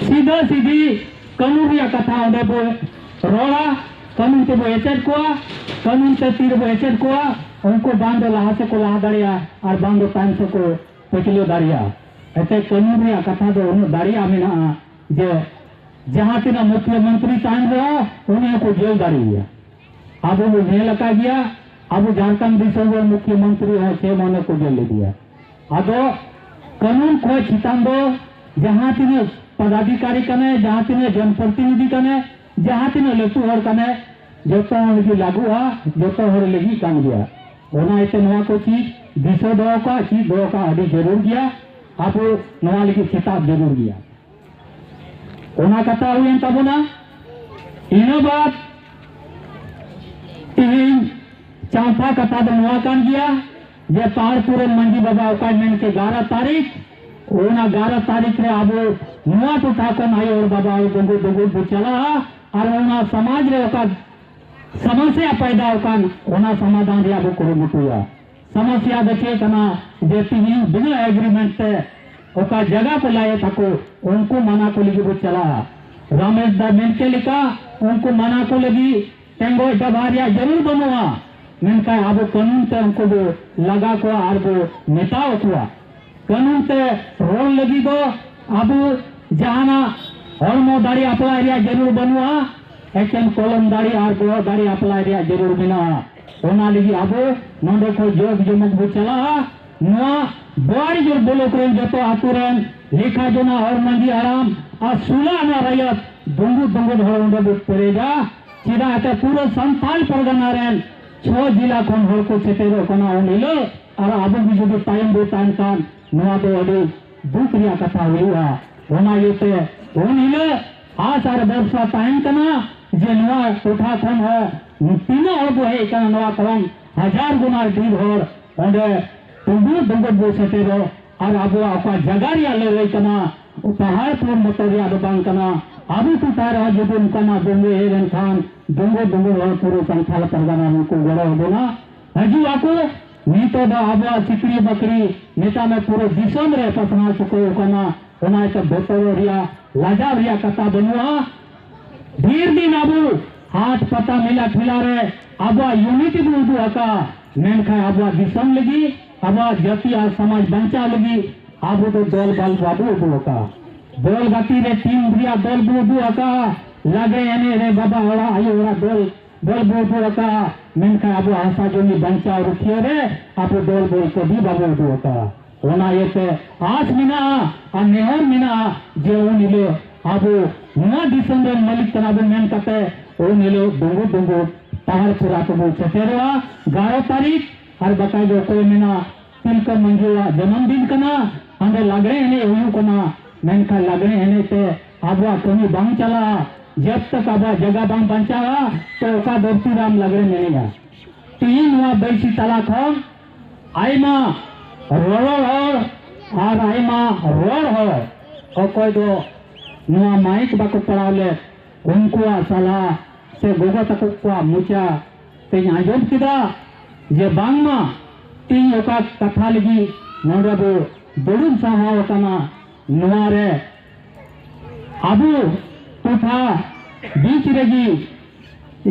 ᱥᱤᱫᱷᱟᱹ ᱥᱤᱫᱷᱤ ᱠᱟᱹᱱᱩᱱ ᱨᱮᱭᱟᱜ ᱠᱟᱛᱷᱟ ᱚᱸᱰᱮ ᱵᱚ ᱨᱚᱲᱟ, ᱠᱟᱹᱱᱩᱱ ᱛᱮᱵᱚ ᱮᱥᱮᱫ ᱠᱚᱣᱟ, ᱠᱟᱹᱱᱩᱱ ᱛᱮ ᱛᱤ ᱨᱮᱵᱚ ᱮᱥᱮᱫ ᱠᱚᱣᱟ, ᱩᱱᱠᱩ ᱵᱟᱝ ᱫᱚ ᱞᱟᱦᱟ ᱥᱮᱫ ᱠᱚ ᱞᱟᱦᱟ ᱫᱟᱲᱮᱭᱟᱜᱼᱟ ᱟᱨ ᱵᱟᱝ ᱫᱚ ᱛᱟᱭᱚᱢ ᱥᱮᱫ ᱠᱚ ᱯᱟᱹᱪᱷᱞᱟᱹ ᱫᱟᱲᱮᱭᱟᱜᱼᱟ᱾ ᱮᱱᱛᱮ ᱠᱟᱹᱱᱩᱱ ᱨᱮᱭᱟᱜ ᱠᱟᱛᱷᱟ ᱫᱚ ᱩᱱᱟᱹᱜ ᱫᱟᱲᱮᱭᱟᱜ ᱢᱮᱱᱟᱜᱼᱟ ᱡᱮ ᱡᱟᱦᱟᱸ ᱛᱤᱱᱟᱹᱜ ᱢᱩᱠᱷᱭᱟᱹ ᱢᱚᱱᱛᱨᱤ ᱛᱟᱦᱮᱱ ᱨᱮᱦᱚᱸ ᱩᱱᱤ ᱦᱚᱸᱠᱚ ᱡᱮᱞ ᱫᱟᱲᱮᱭᱟᱭᱟ᱾ ᱟᱵᱚ ᱵᱚ ᱧᱮᱞ ᱟᱠᱟᱫ ᱜᱮᱭᱟ, ᱟᱵᱚ ᱡᱷᱟᱲᱠᱷᱚᱸᱰ ᱫᱤᱥᱚᱢ ᱨᱮ ᱢᱩᱠᱷᱭᱟᱹ ᱢᱚᱱᱛᱨᱤ ᱦᱚᱸ ᱪᱷᱮ ᱢᱟᱹᱦᱱᱟᱹ ᱠᱚ ᱡᱮᱞ ᱞᱮᱫᱮᱭᱟ᱾ ᱟᱫᱚ ᱠᱟᱹᱱᱩᱱ ᱠᱷᱚᱱ ᱪᱮᱛᱟᱱ ᱫᱚ ᱡᱟᱦᱟᱸ ᱛᱤᱱᱟᱹᱜ ᱯᱚᱫᱟᱫᱷᱤᱠᱟᱨᱤ ᱠᱟᱱᱟᱭ, ᱡᱟᱦᱟᱸ ᱛᱤᱱᱟᱹᱜ ᱡᱚᱱᱯᱨᱚᱛᱤᱱᱤᱫᱷᱤ ᱠᱟᱱᱟᱭ, ᱡᱟᱦᱟᱸ ᱛᱤᱱᱟᱹᱜ ᱞᱟᱹᱴᱩ ᱦᱚᱲ ᱠᱟᱱᱟᱭ, ᱡᱚᱛᱚ ᱦᱚᱲ ᱜᱮ ᱞᱟᱹᱜᱩᱜᱼᱟ, ᱡᱚᱛᱚ ᱦᱚᱲ ᱞᱟᱹᱜᱤᱫ ᱠᱟᱱ ᱜᱮᱭᱟ᱾ ᱚᱱᱟ ᱤᱭᱟᱹᱛᱮ ᱱᱚᱣᱟ ᱠᱚ ᱪᱤᱡᱽ ᱫᱤᱥᱟᱹ ᱫᱚᱦᱚ ᱠᱟᱜ, ᱪᱮᱫ ᱫᱚᱦᱚ ᱠᱟᱜ ᱟᱹᱰᱤ ᱡᱟᱹᱨᱩᱲ ᱜᱮᱭᱟ᱾ ᱟᱵᱚ ᱱᱚᱣᱟ ᱞᱟᱹᱜᱤᱫ ᱥᱮᱛᱟᱜ ᱡᱟᱹᱨᱩᱲ ᱜᱮᱭᱟ᱾ ᱚᱱᱟ ᱠᱟᱛᱷᱟ ᱦᱩᱭᱮᱱ ᱛᱟᱵᱚᱱᱟ᱾ ᱤᱱᱟᱹ ᱵᱟᱫ ᱛᱮᱦᱮᱧ ᱪᱟᱢᱯᱟ ᱠᱟᱛᱷᱟ ᱫᱚ ᱱᱚᱣᱟ ᱠᱟᱱ ᱜᱮᱭᱟ ᱡᱮ ᱯᱟᱦᱟᱲᱯᱩᱨ ᱨᱮᱱ ᱢᱟᱹᱡᱷᱤ ᱵᱟᱵᱟ ᱚᱠᱟᱭ ᱢᱮᱱ ᱠᱮᱫ ᱮᱜᱟᱨᱚ ᱛᱟᱹᱨᱤᱠᱷ, ᱚᱱᱟ ᱮᱜᱟᱨᱚ ᱛᱟᱹᱨᱤᱠᱷ ᱨᱮ ᱟᱵᱚ ᱱᱚᱣᱟ ᱴᱚᱴᱷᱟ ᱠᱷᱚᱱ ᱟᱭᱳ ᱦᱚᱲ ᱵᱟᱵᱟ ᱦᱚᱲ ᱰᱩᱸᱜᱩ ᱰᱩᱸᱜᱩ ᱵᱚ ᱪᱟᱞᱟᱜᱼᱟ ᱟᱨ ᱚᱱᱟ ᱥᱚᱢᱟᱡᱽ ᱨᱮ ᱚᱠᱟ ᱥᱚᱢᱚᱥᱭᱟ ᱯᱟᱭᱫᱟ ᱟᱠᱟᱱ ᱚᱱᱟ ᱥᱚᱢᱟᱫᱷᱟᱱ ᱨᱮᱭᱟᱜ ᱵᱚ ᱠᱩᱨᱩᱢᱩᱴᱩᱭᱟ᱾ ᱥᱚᱢᱚᱥᱭᱟ ᱫᱚ ᱪᱮᱫ ᱠᱟᱱᱟ ᱡᱮ ᱛᱤᱦᱤᱧ ᱵᱤᱱᱟᱹ ᱮᱜᱨᱤᱢᱮᱱᱴ ᱛᱮ ᱚᱠᱟ ᱡᱟᱭᱜᱟ ᱠᱚ ᱞᱟᱭᱮᱫ ᱛᱟᱠᱚ ᱩᱱᱠᱩ ᱢᱟᱱᱟ ᱠᱚ ᱞᱟᱹᱜᱤᱫ ᱵᱚ ᱪᱟᱞᱟᱜᱼᱟ᱾ ᱨᱟᱢᱮᱥ ᱫᱟ ᱢᱮᱱ ᱠᱮᱫ ᱞᱮᱠᱟ ᱩᱱᱠᱩ ᱢᱟᱱᱟ ᱠᱚ ᱞᱟᱹᱜᱤᱫ ᱴᱮᱸᱜᱚᱡ ᱰᱟᱵᱷᱟ ᱨᱮᱭᱟᱜ ᱡᱟᱹᱨᱩᱲ ᱵᱟᱹᱱᱩᱜᱼᱟ, ᱢᱮᱱᱠᱷᱟᱱ ᱟᱵᱚ ᱠᱟᱹᱱᱩᱱ ᱛᱮ ᱩᱱᱠᱩ ᱵᱚ ᱞᱟᱜᱟ ᱠᱚᱣᱟ ᱟᱨ ᱵᱚ ᱢᱮᱛᱟ ᱠᱚᱣᱟ᱾ ᱠᱟᱹᱱᱩᱱ ᱛᱮ ᱨᱚᱲ ᱞᱟᱹᱜᱤᱫ ᱫᱚ ᱟᱵᱚ ᱡᱟᱦᱟᱱᱟᱜ ᱦᱚᱲᱢᱚ ᱫᱟᱲᱮ ᱟᱯᱞᱟᱭ ᱨᱮᱭᱟᱜ ᱡᱟᱹᱨᱩᱲ ᱵᱟᱹᱱᱩᱜᱼᱟ, ᱮᱠᱮᱱ ᱠᱚᱞᱚᱢ ᱫᱟᱲᱮ ᱟᱨ ᱵᱚᱦᱚᱜ ᱫᱟᱲᱮ ᱟᱯᱞᱟᱭ ᱨᱮᱭᱟᱜ ᱡᱟᱹᱨᱩᱲ ᱢᱮᱱᱟᱜᱼᱟ᱾ ᱚᱱᱟ ᱞᱟᱹᱜᱤᱫ ᱟᱵᱚ ᱱᱚᱰᱮ ᱠᱷᱚᱱ ᱡᱚᱜᱽ ᱡᱚᱢᱚᱠ ᱵᱚ ᱪᱟᱞᱟᱜᱼᱟ᱾ ᱱᱚᱣᱟ ᱵᱚᱣᱟᱨᱤᱡᱳᱨ ᱵᱞᱚᱠ ᱨᱮᱱ ᱡᱚᱛᱚ ᱟᱛᱳ ᱨᱮᱱ ᱞᱮᱠᱷᱟ ᱡᱚᱱᱟ ᱦᱚᱲ ᱢᱟᱹᱡᱷᱤ ᱦᱟᱲᱟᱢ ᱟᱨ ᱥᱩᱞᱟ ᱟᱱᱟ ᱨᱟᱭᱚᱛ ᱫᱩᱸᱜᱩ ᱫᱩᱸᱜᱩ ᱦᱚᱲ ᱚᱸᱰᱮ ᱵᱚ ᱯᱮᱨᱮᱡᱟ᱾ ᱪᱮᱫᱟᱜ ᱮᱱᱛᱮ ᱯᱩᱨᱟᱹ ᱥᱟᱱᱛᱟᱞ ᱯᱟᱨᱜᱟᱱᱟ ᱨᱮᱱ ᱪᱷᱚ ᱡᱮᱞᱟ ᱠᱷᱚᱱ ᱦᱚᱲ ᱠᱚ ᱥᱮᱴᱮᱨᱚᱜ ᱠᱟᱱᱟ ᱩᱱ ᱦᱤᱞᱳᱜ, ᱟᱨ ᱟᱵᱚ ᱜᱮ ᱡᱩᱫᱤ ᱛᱟᱭᱚᱢ ᱵᱚ ᱛᱟᱦᱮᱱ ᱠᱷᱟᱱ ᱱᱚᱣᱟ ᱫᱚ ᱟᱹᱰᱤ ᱫᱩᱠ ᱨᱮᱭᱟᱜ ᱠᱟᱛᱷᱟ ᱦᱩᱭᱩᱜᱼᱟ᱾ ᱚᱱᱟ ᱤᱭᱟᱹᱛᱮ ᱩᱱ ᱦᱤᱞᱳᱜ ᱟᱥ ᱟᱨ ᱵᱷᱚᱨᱥᱟ ᱛᱟᱦᱮᱱ ᱠᱟᱱᱟ ᱡᱮ ᱱᱚᱣᱟ ᱴᱚᱴᱷᱟ ᱠᱷᱚᱱ ᱦᱚᱸ ᱛᱤᱱᱟᱹᱜ ᱦᱚᱲ ᱠᱚ ᱦᱮᱡ ᱟᱠᱟᱱᱟ, ᱱᱚᱣᱟ ᱠᱷᱚᱱ ᱦᱟᱡᱟᱨ ᱜᱩᱱᱟ ᱰᱷᱮᱨ ᱦᱚᱲ ᱚᱸᱰᱮ ᱛᱩᱸᱵᱩ ᱫᱩᱸᱜᱩ ᱵᱚ ᱥᱮᱴᱮᱨᱚᱜ ᱟᱨ ᱟᱵᱚᱣᱟᱜ ᱚᱠᱟ ᱡᱟᱭᱜᱟ ᱨᱮᱭᱟᱜ ᱞᱟᱹᱲᱦᱟᱹᱭ ᱠᱟᱱᱟ, ᱯᱟᱦᱟᱲ ᱯᱩᱨ ᱢᱚᱛᱚ ᱨᱮᱭᱟᱜ ᱫᱚ ᱵᱟᱝ ᱠᱟᱱᱟ᱾ ᱟᱵᱚ ᱴᱚᱴᱷᱟ ᱨᱮᱦᱚᱸ ᱡᱩᱫᱤ ᱚᱱᱠᱟᱱᱟᱜ ᱫᱩᱸᱜᱩ ᱦᱮᱡ ᱞᱮᱱᱠᱷᱟᱱ ᱫᱩᱸᱜᱩ ᱫᱩᱸᱜᱩ ᱦᱚᱲ ᱯᱩᱨᱟᱹ ᱥᱟᱱᱛᱟᱲ ᱯᱟᱨᱜᱟᱱᱟ ᱨᱮᱱ ᱠᱚ ᱜᱚᱲᱚ ᱟᱵᱚᱱᱟ, ᱦᱤᱡᱩᱜ ᱟᱠᱚ᱾ ᱱᱤᱛᱚᱜ ᱫᱚ ᱟᱵᱚᱣᱟᱜ ᱥᱤᱠᱲᱤ ᱵᱟᱠᱲᱤ ᱢᱮᱛᱟᱜ ᱢᱮ ᱯᱩᱨᱟᱹ ᱫᱤᱥᱚᱢ ᱨᱮ ᱯᱟᱥᱱᱟᱣ ᱪᱩᱠᱟᱹᱣ ᱠᱟᱱᱟ᱾ ᱚᱱᱟ ᱤᱭᱟᱹᱛᱮ ᱵᱚᱛᱚᱨᱚᱜ ᱨᱮᱭᱟᱜ, ᱞᱟᱡᱟᱣ ᱨᱮᱭᱟᱜ ᱠᱟᱛᱷᱟ ᱵᱟᱹᱱᱩᱜᱼᱟ᱾ ᱰᱷᱮᱨ ᱫᱤᱱ ᱟᱵᱚ ᱦᱟᱴ ᱯᱟᱛᱟ ᱢᱮᱞᱟ ᱴᱷᱮᱞᱟ ᱨᱮ ᱟᱵᱚᱣᱟᱜ ᱭᱩᱱᱤᱴᱤ ᱵᱚ ᱩᱫᱩᱜ ᱟᱠᱟᱫᱼᱟ, ᱢᱮᱱᱠᱷᱟᱱ ᱟᱵᱚᱣᱟᱜ ᱫᱤᱥᱚᱢ ᱞᱟᱹᱜᱤᱫ, ᱟᱵᱚᱣᱟᱜ ᱡᱟᱹᱛᱤ ᱟᱨ ᱥᱚᱢᱟᱡᱽ ᱵᱟᱧᱪᱟᱣ ᱞᱟᱹᱜᱤᱫ ᱟᱵᱚ ᱫᱚ ᱫᱚᱞ ᱵᱟᱞ ᱵᱟᱵᱚ ᱩᱫᱩᱜ ᱟᱠᱟᱫᱼᱟ᱾ ᱵᱚᱞ ᱜᱟᱛᱮ ᱨᱮ ᱴᱤᱢ ᱨᱮᱭᱟᱜ ᱫᱚᱞ ᱵᱚ ᱩᱫᱩᱜ ᱟᱠᱟᱫᱼᱟ, ᱞᱟᱜᱽᱲᱮ ᱮᱱᱮᱡ ᱨᱮ ᱵᱟᱵᱟ ᱦᱚᱲᱟᱜ ᱟᱭᱳ ᱦᱚᱲᱟᱜ ᱫᱚᱞ ᱵᱚᱞ ᱵᱚ ᱩᱫᱩᱜ ᱟᱠᱟᱫᱼᱟ, ᱢᱮᱱᱠᱷᱟᱱ ᱟᱵᱚᱣᱟᱜ ᱦᱟᱥᱟ ᱡᱚᱢᱤ ᱵᱟᱧᱪᱟᱣ ᱨᱩᱠᱷᱤᱭᱟᱹ ᱨᱮ ᱟᱵᱚ ᱫᱚᱞ ᱵᱚᱞ ᱠᱟᱹᱢᱤ ᱵᱟᱵᱚ ᱩᱫᱩᱜ ᱟᱠᱟᱫᱼᱟ᱾ ᱚᱱᱟ ᱤᱭᱟᱹᱛᱮ ᱟᱥ ᱢᱮᱱᱟᱜᱼᱟ ᱟᱨ ᱱᱮᱦᱚᱨ ᱢᱮᱱᱟᱜᱼᱟ ᱡᱮ ᱩᱱ ᱦᱤᱞᱳᱜ ᱟᱵᱚ ᱱᱚᱣᱟ ᱫᱤᱥᱚᱢ ᱨᱮᱱ ᱢᱟᱹᱞᱤᱠ ᱠᱟᱱᱟ ᱵᱚᱱ ᱢᱮᱱ ᱠᱟᱛᱮ ᱩᱱ ᱦᱤᱞᱳᱜ ᱰᱩᱸᱜᱩ ᱰᱩᱸᱜᱩ ᱯᱟᱦᱟᱲ ᱯᱩᱨᱟ ᱛᱮᱵᱚᱱ ᱥᱮᱴᱮᱨᱚᱜᱼᱟ᱾ ᱮᱜᱟᱨᱚ ᱛᱟᱹᱨᱤᱠᱷ ᱟᱨ ᱵᱟᱠᱷᱟᱡ ᱫᱚ ᱚᱠᱚᱭ ᱢᱮᱱᱟ ᱛᱤᱞᱠᱟᱹ ᱢᱟᱹᱡᱷᱤᱭᱟᱜ ᱡᱚᱱᱚᱢ ᱫᱤᱱ ᱠᱟᱱᱟ᱾ ᱚᱸᱰᱮ ᱞᱟᱜᱽᱲᱮ ᱮᱱᱮᱡ ᱦᱩᱭᱩᱜ ᱠᱟᱱᱟ, ᱢᱮᱱᱠᱷᱟᱱ ᱞᱟᱜᱽᱲᱮ ᱮᱱᱮᱡ ᱛᱮ ᱟᱵᱚᱣᱟᱜ ᱠᱟᱹᱢᱤ ᱵᱟᱝ ᱪᱟᱞᱟᱜᱼᱟ᱾ ᱡᱟᱵ ᱛᱟᱠ ᱟᱵᱚᱣᱟᱜ ᱡᱟᱭᱜᱟ ᱵᱟᱝ ᱵᱟᱧᱪᱟᱜᱼᱟ, ᱛᱚ ᱚᱠᱟ ᱫᱷᱟᱹᱨᱛᱤ ᱨᱮ ᱟᱢ ᱞᱟᱜᱽᱲᱮᱢ ᱮᱱᱮᱡᱼᱟ? ᱛᱤᱦᱤᱧ ᱱᱚᱣᱟ ᱵᱟᱹᱭᱥᱤ ᱛᱟᱞᱟ ᱠᱷᱚᱱ ᱟᱭᱢᱟ ᱨᱚᱨᱚᱲ ᱦᱚᱲ ᱟᱨ ᱟᱭᱢᱟ ᱨᱚᱲ ᱦᱚᱲ, ᱚᱠᱚᱭ ᱫᱚ ᱱᱚᱣᱟ ᱢᱟᱭᱤᱠ ᱵᱟᱠᱚ ᱯᱟᱲᱟᱣ ᱞᱮᱫ, ᱩᱱᱠᱩᱣᱟᱜ ᱥᱟᱞᱟ ᱥᱮ ᱜᱚᱜᱚ ᱛᱟᱠᱚ ᱠᱚᱣᱟᱜ ᱢᱚᱪᱟ ᱛᱮᱧ ᱟᱸᱡᱚᱢ ᱠᱮᱫᱟ ᱡᱮ ᱵᱟᱝᱢᱟ ᱛᱮᱦᱮᱧ ᱚᱠᱟ ᱠᱟᱛᱷᱟ ᱞᱟᱹᱜᱤᱫ ᱱᱚᱰᱮ ᱵᱚ ᱫᱩᱲᱩᱵ ᱥᱟᱦᱟᱣ ᱟᱠᱟᱱᱟ, ᱱᱚᱣᱟ ᱨᱮ ᱟᱵᱚ ᱴᱚᱴᱷᱟ ᱵᱤᱪ ᱨᱮᱜᱮ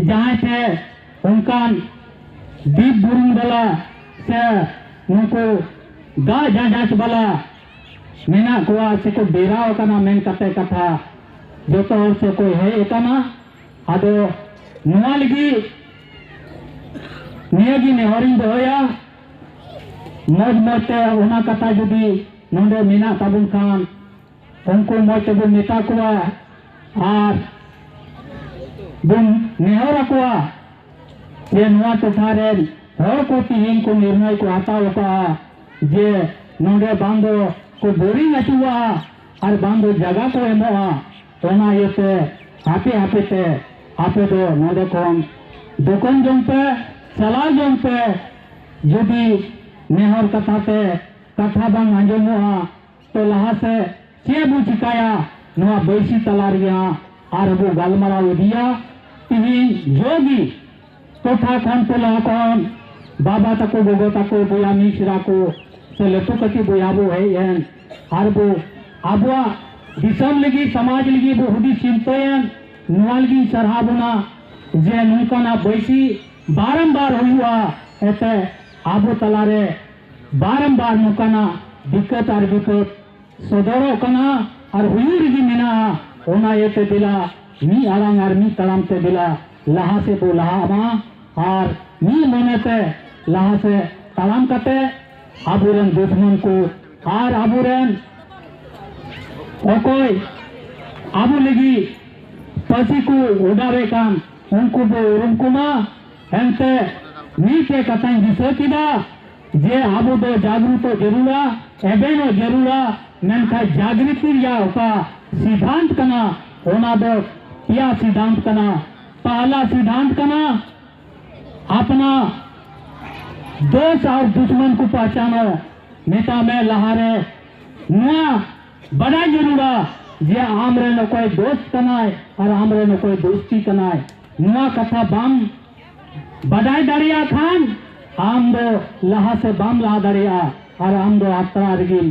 ᱡᱟᱦᱟᱸᱭ ᱴᱷᱮᱱ ᱚᱱᱠᱟᱱ ᱫᱤᱯ ᱵᱩᱨᱩᱱ ᱵᱟᱞᱟ ᱥᱮ ᱱᱩᱠᱩ ᱫᱟᱜ ᱡᱟᱡᱟᱡ ᱵᱟᱞᱟ ᱢᱮᱱᱟᱜ ᱠᱚᱣᱟ ᱥᱮᱠᱚ ᱰᱮᱨᱟᱣ ᱟᱠᱟᱱᱟ ᱢᱮᱱ ᱠᱟᱛᱮ ᱠᱟᱛᱷᱟ ᱡᱚᱛᱚ ᱦᱚᱲ ᱥᱮᱫ ᱠᱚ ᱦᱮᱡ ᱟᱠᱟᱱᱟ᱾ ᱟᱫᱚ ᱱᱚᱣᱟ ᱞᱟᱹᱜᱤᱫ ᱱᱤᱭᱟᱹᱜᱮ ᱱᱮᱦᱚᱨᱤᱧ ᱫᱚᱦᱚᱭᱟ, ᱢᱚᱡᱽ ᱢᱚᱡᱽ ᱛᱮ ᱚᱱᱟ ᱠᱟᱛᱷᱟ ᱡᱩᱫᱤ ᱱᱚᱰᱮ ᱢᱮᱱᱟᱜ ᱛᱟᱵᱚᱱ ᱠᱷᱟᱱ ᱩᱱᱠᱩ ᱢᱚᱡᱽ ᱛᱮᱵᱚᱱ ᱢᱮᱛᱟ ᱠᱚᱣᱟ ᱟᱨ ᱵᱚᱱ ᱱᱮᱦᱚᱨ ᱟᱠᱚᱣᱟ ᱡᱮ ᱱᱚᱣᱟ ᱴᱚᱴᱷᱟ ᱨᱮᱱ ᱦᱚᱲ ᱠᱚ ᱛᱮᱦᱮᱧ ᱠᱚ ᱱᱤᱨᱱᱚᱭ ᱠᱚ ᱦᱟᱛᱟᱣ ᱟᱠᱟᱫᱼᱟ ᱡᱮ ᱱᱚᱰᱮ ᱵᱟᱝ ᱫᱚ ᱠᱚ ᱵᱳᱨᱤᱝ ᱟᱹᱪᱩᱨᱚᱜᱼᱟ ᱟᱨ ᱵᱟᱝ ᱫᱚ ᱡᱟᱭᱜᱟ ᱠᱚ ᱮᱢᱚᱜᱼᱟ᱾ ᱚᱱᱟ ᱤᱭᱟᱹᱛᱮ ᱦᱟᱯᱮ ᱦᱟᱯᱮ ᱛᱮ ᱟᱯᱮ ᱫᱚ ᱱᱚᱰᱮ ᱠᱷᱚᱱ ᱫᱚᱠᱚᱱ ᱡᱚᱝ ᱯᱮ, ᱪᱟᱞᱟᱣ ᱡᱚᱝ ᱯᱮ᱾ ᱡᱩᱫᱤ ᱱᱮᱦᱚᱨ ᱠᱟᱛᱷᱟ ᱛᱮ ᱠᱟᱛᱷᱟ ᱵᱟᱝ ᱟᱸᱡᱚᱢᱚᱜᱼᱟ, ᱛᱚ ᱞᱟᱦᱟ ᱥᱮᱫ ᱪᱮᱫ ᱵᱚ ᱪᱤᱠᱟᱭᱟ? ᱱᱚᱣᱟ ᱵᱟᱹᱭᱥᱤ ᱛᱟᱞᱟ ᱨᱮᱭᱟᱜ ᱟᱨ ᱵᱚ ᱜᱟᱞᱢᱟᱨᱟᱣ ᱤᱫᱤᱭᱟ᱾ ᱛᱤᱦᱤᱧ ᱡᱚᱜᱤ ᱴᱚᱴᱷᱟ ᱠᱷᱚᱱ, ᱴᱚᱞᱟ ᱠᱷᱚᱱ, ᱵᱟᱵᱟ ᱛᱟᱠᱚ, ᱜᱚᱜᱚ ᱛᱟᱠᱚ, ᱵᱚᱭᱦᱟ ᱢᱤᱥᱨᱟ ᱠᱚ, ᱥᱮ ᱞᱟᱹᱴᱩ ᱠᱟᱹᱴᱤᱡ ᱵᱚᱭᱦᱟ ᱵᱚ ᱦᱮᱡ ᱮᱱ, ᱟᱨ ᱵᱚ ᱟᱵᱚᱣᱟᱜ ᱫᱤᱥᱚᱢ ᱞᱟᱹᱜᱤᱫ, ᱥᱚᱢᱟᱡᱽ ᱞᱟᱹᱜᱤᱫ ᱵᱚ ᱦᱩᱫᱤᱥ ᱪᱤᱱᱛᱟᱹᱭᱮᱱ᱾ ᱱᱚᱣᱟ ᱞᱟᱹᱜᱤᱫ ᱥᱟᱨᱦᱟᱣ ᱵᱚᱱᱟ ᱡᱮ ᱱᱚᱝᱠᱟᱱᱟᱜ ᱵᱟᱹᱭᱥᱤ ᱵᱟᱨᱚᱢᱵᱟᱨ ᱦᱩᱭᱩᱜᱼᱟ᱾ ᱮᱱᱛᱮ ᱟᱵᱚ ᱛᱟᱞᱟᱨᱮ ᱵᱟᱨᱚᱢᱵᱟᱨ ᱱᱚᱝᱠᱟᱱᱟᱜ ᱫᱤᱠᱠᱟᱹᱛ ᱟᱨ ᱵᱤᱯᱚᱫ ᱥᱚᱫᱚᱨᱚᱜ ᱠᱟᱱᱟ ᱟᱨ ᱦᱩᱭᱩᱜ ᱨᱮᱜᱮ ᱢᱮᱱᱟᱜᱼᱟ᱾ ᱚᱱᱟ ᱤᱭᱟᱹᱛᱮ ᱫᱮᱞᱟ ᱢᱤᱫ ᱟᱲᱟᱝ ᱟᱨ ᱢᱤᱫ ᱛᱟᱲᱟᱢ ᱛᱮ ᱫᱮᱞᱟ ᱞᱟᱦᱟ ᱥᱮᱫ ᱵᱚ ᱞᱟᱦᱟᱜ ᱢᱟ ᱟᱨ ᱢᱤᱫ ᱢᱚᱱᱮᱛᱮ ᱞᱟᱦᱟ ᱥᱮᱫ ᱛᱟᱲᱟᱢ ᱠᱟᱛᱮ ᱟᱵᱚᱨᱮᱱ ᱫᱩᱥᱢᱚᱱ ᱠᱚ ᱟᱨ ᱟᱵᱚᱨᱮᱱ ᱚᱠᱚᱭ ᱟᱵᱚ ᱞᱟᱹᱜᱤᱫ ᱯᱟᱹᱥᱤ ᱠᱚ ᱚᱰᱟᱣᱮᱫ ᱠᱟᱱ ᱩᱱᱠᱩ ᱵᱚ ᱩᱨᱩᱢ ᱠᱚᱢᱟ᱾ ᱮᱱᱛᱮ ᱢᱤᱫᱴᱮᱡ ᱠᱟᱛᱷᱟᱧ ᱫᱤᱥᱟᱹ ᱠᱮᱫᱟ, ᱡᱮ ᱟᱵᱚ ᱫᱚ ᱡᱟᱜᱽᱨᱩᱛᱚ ᱡᱟᱹᱨᱩᱲᱟ, ᱮᱵᱷᱮᱱᱚᱜ ᱡᱟᱹᱨᱩᱲᱟ, ᱢᱮᱱᱠᱷᱟᱱ ᱡᱟᱜᱽᱨᱤᱛᱤ ᱨᱮᱭᱟᱜ ᱚᱠᱟ ᱥᱤᱫᱷᱟᱱᱛ ᱠᱟᱱᱟ, ᱚᱱᱟ ᱫᱚ ᱯᱮᱭᱟ ᱥᱤᱫᱷᱟᱱᱛ ᱠᱟᱱᱟ᱾ ᱯᱟᱦᱞᱟ ᱥᱤᱫᱷᱟᱱᱛ ᱠᱟᱱᱟ, ᱟᱯᱱᱟ ᱫᱳᱥ ᱟᱨ ᱫᱩᱥᱢᱚᱱ ᱠᱚ ᱯᱟᱦᱪᱟᱱᱚ᱾ ᱢᱮᱛᱟ ᱢᱮ ᱞᱟᱦᱟᱨᱮ ᱱᱚᱣᱟ ᱵᱟᱰᱟᱭ ᱡᱟᱹᱨᱩᱲᱟ ᱡᱮ ᱟᱢᱨᱮᱱ ᱚᱠᱚᱭ ᱫᱳᱥ ᱠᱟᱱᱟᱭ ᱟᱨ ᱟᱢᱨᱮᱱ ᱚᱠᱚᱭ ᱫᱳᱥᱛᱤ ᱠᱟᱱᱟᱭ᱾ ᱱᱚᱣᱟ ᱠᱟᱛᱷᱟ ᱵᱟᱢ ᱵᱟᱰᱟᱭ ᱫᱟᱲᱮᱭᱟᱜ ᱠᱷᱟᱱ ᱟᱢ ᱫᱚ ᱞᱟᱦᱟ ᱥᱮᱫ ᱵᱟᱢ ᱞᱟᱦᱟ ᱫᱟᱲᱮᱭᱟᱜᱼᱟ ᱟᱨ ᱟᱢ ᱫᱚ ᱟᱛᱨᱟ ᱨᱮᱜᱮᱢ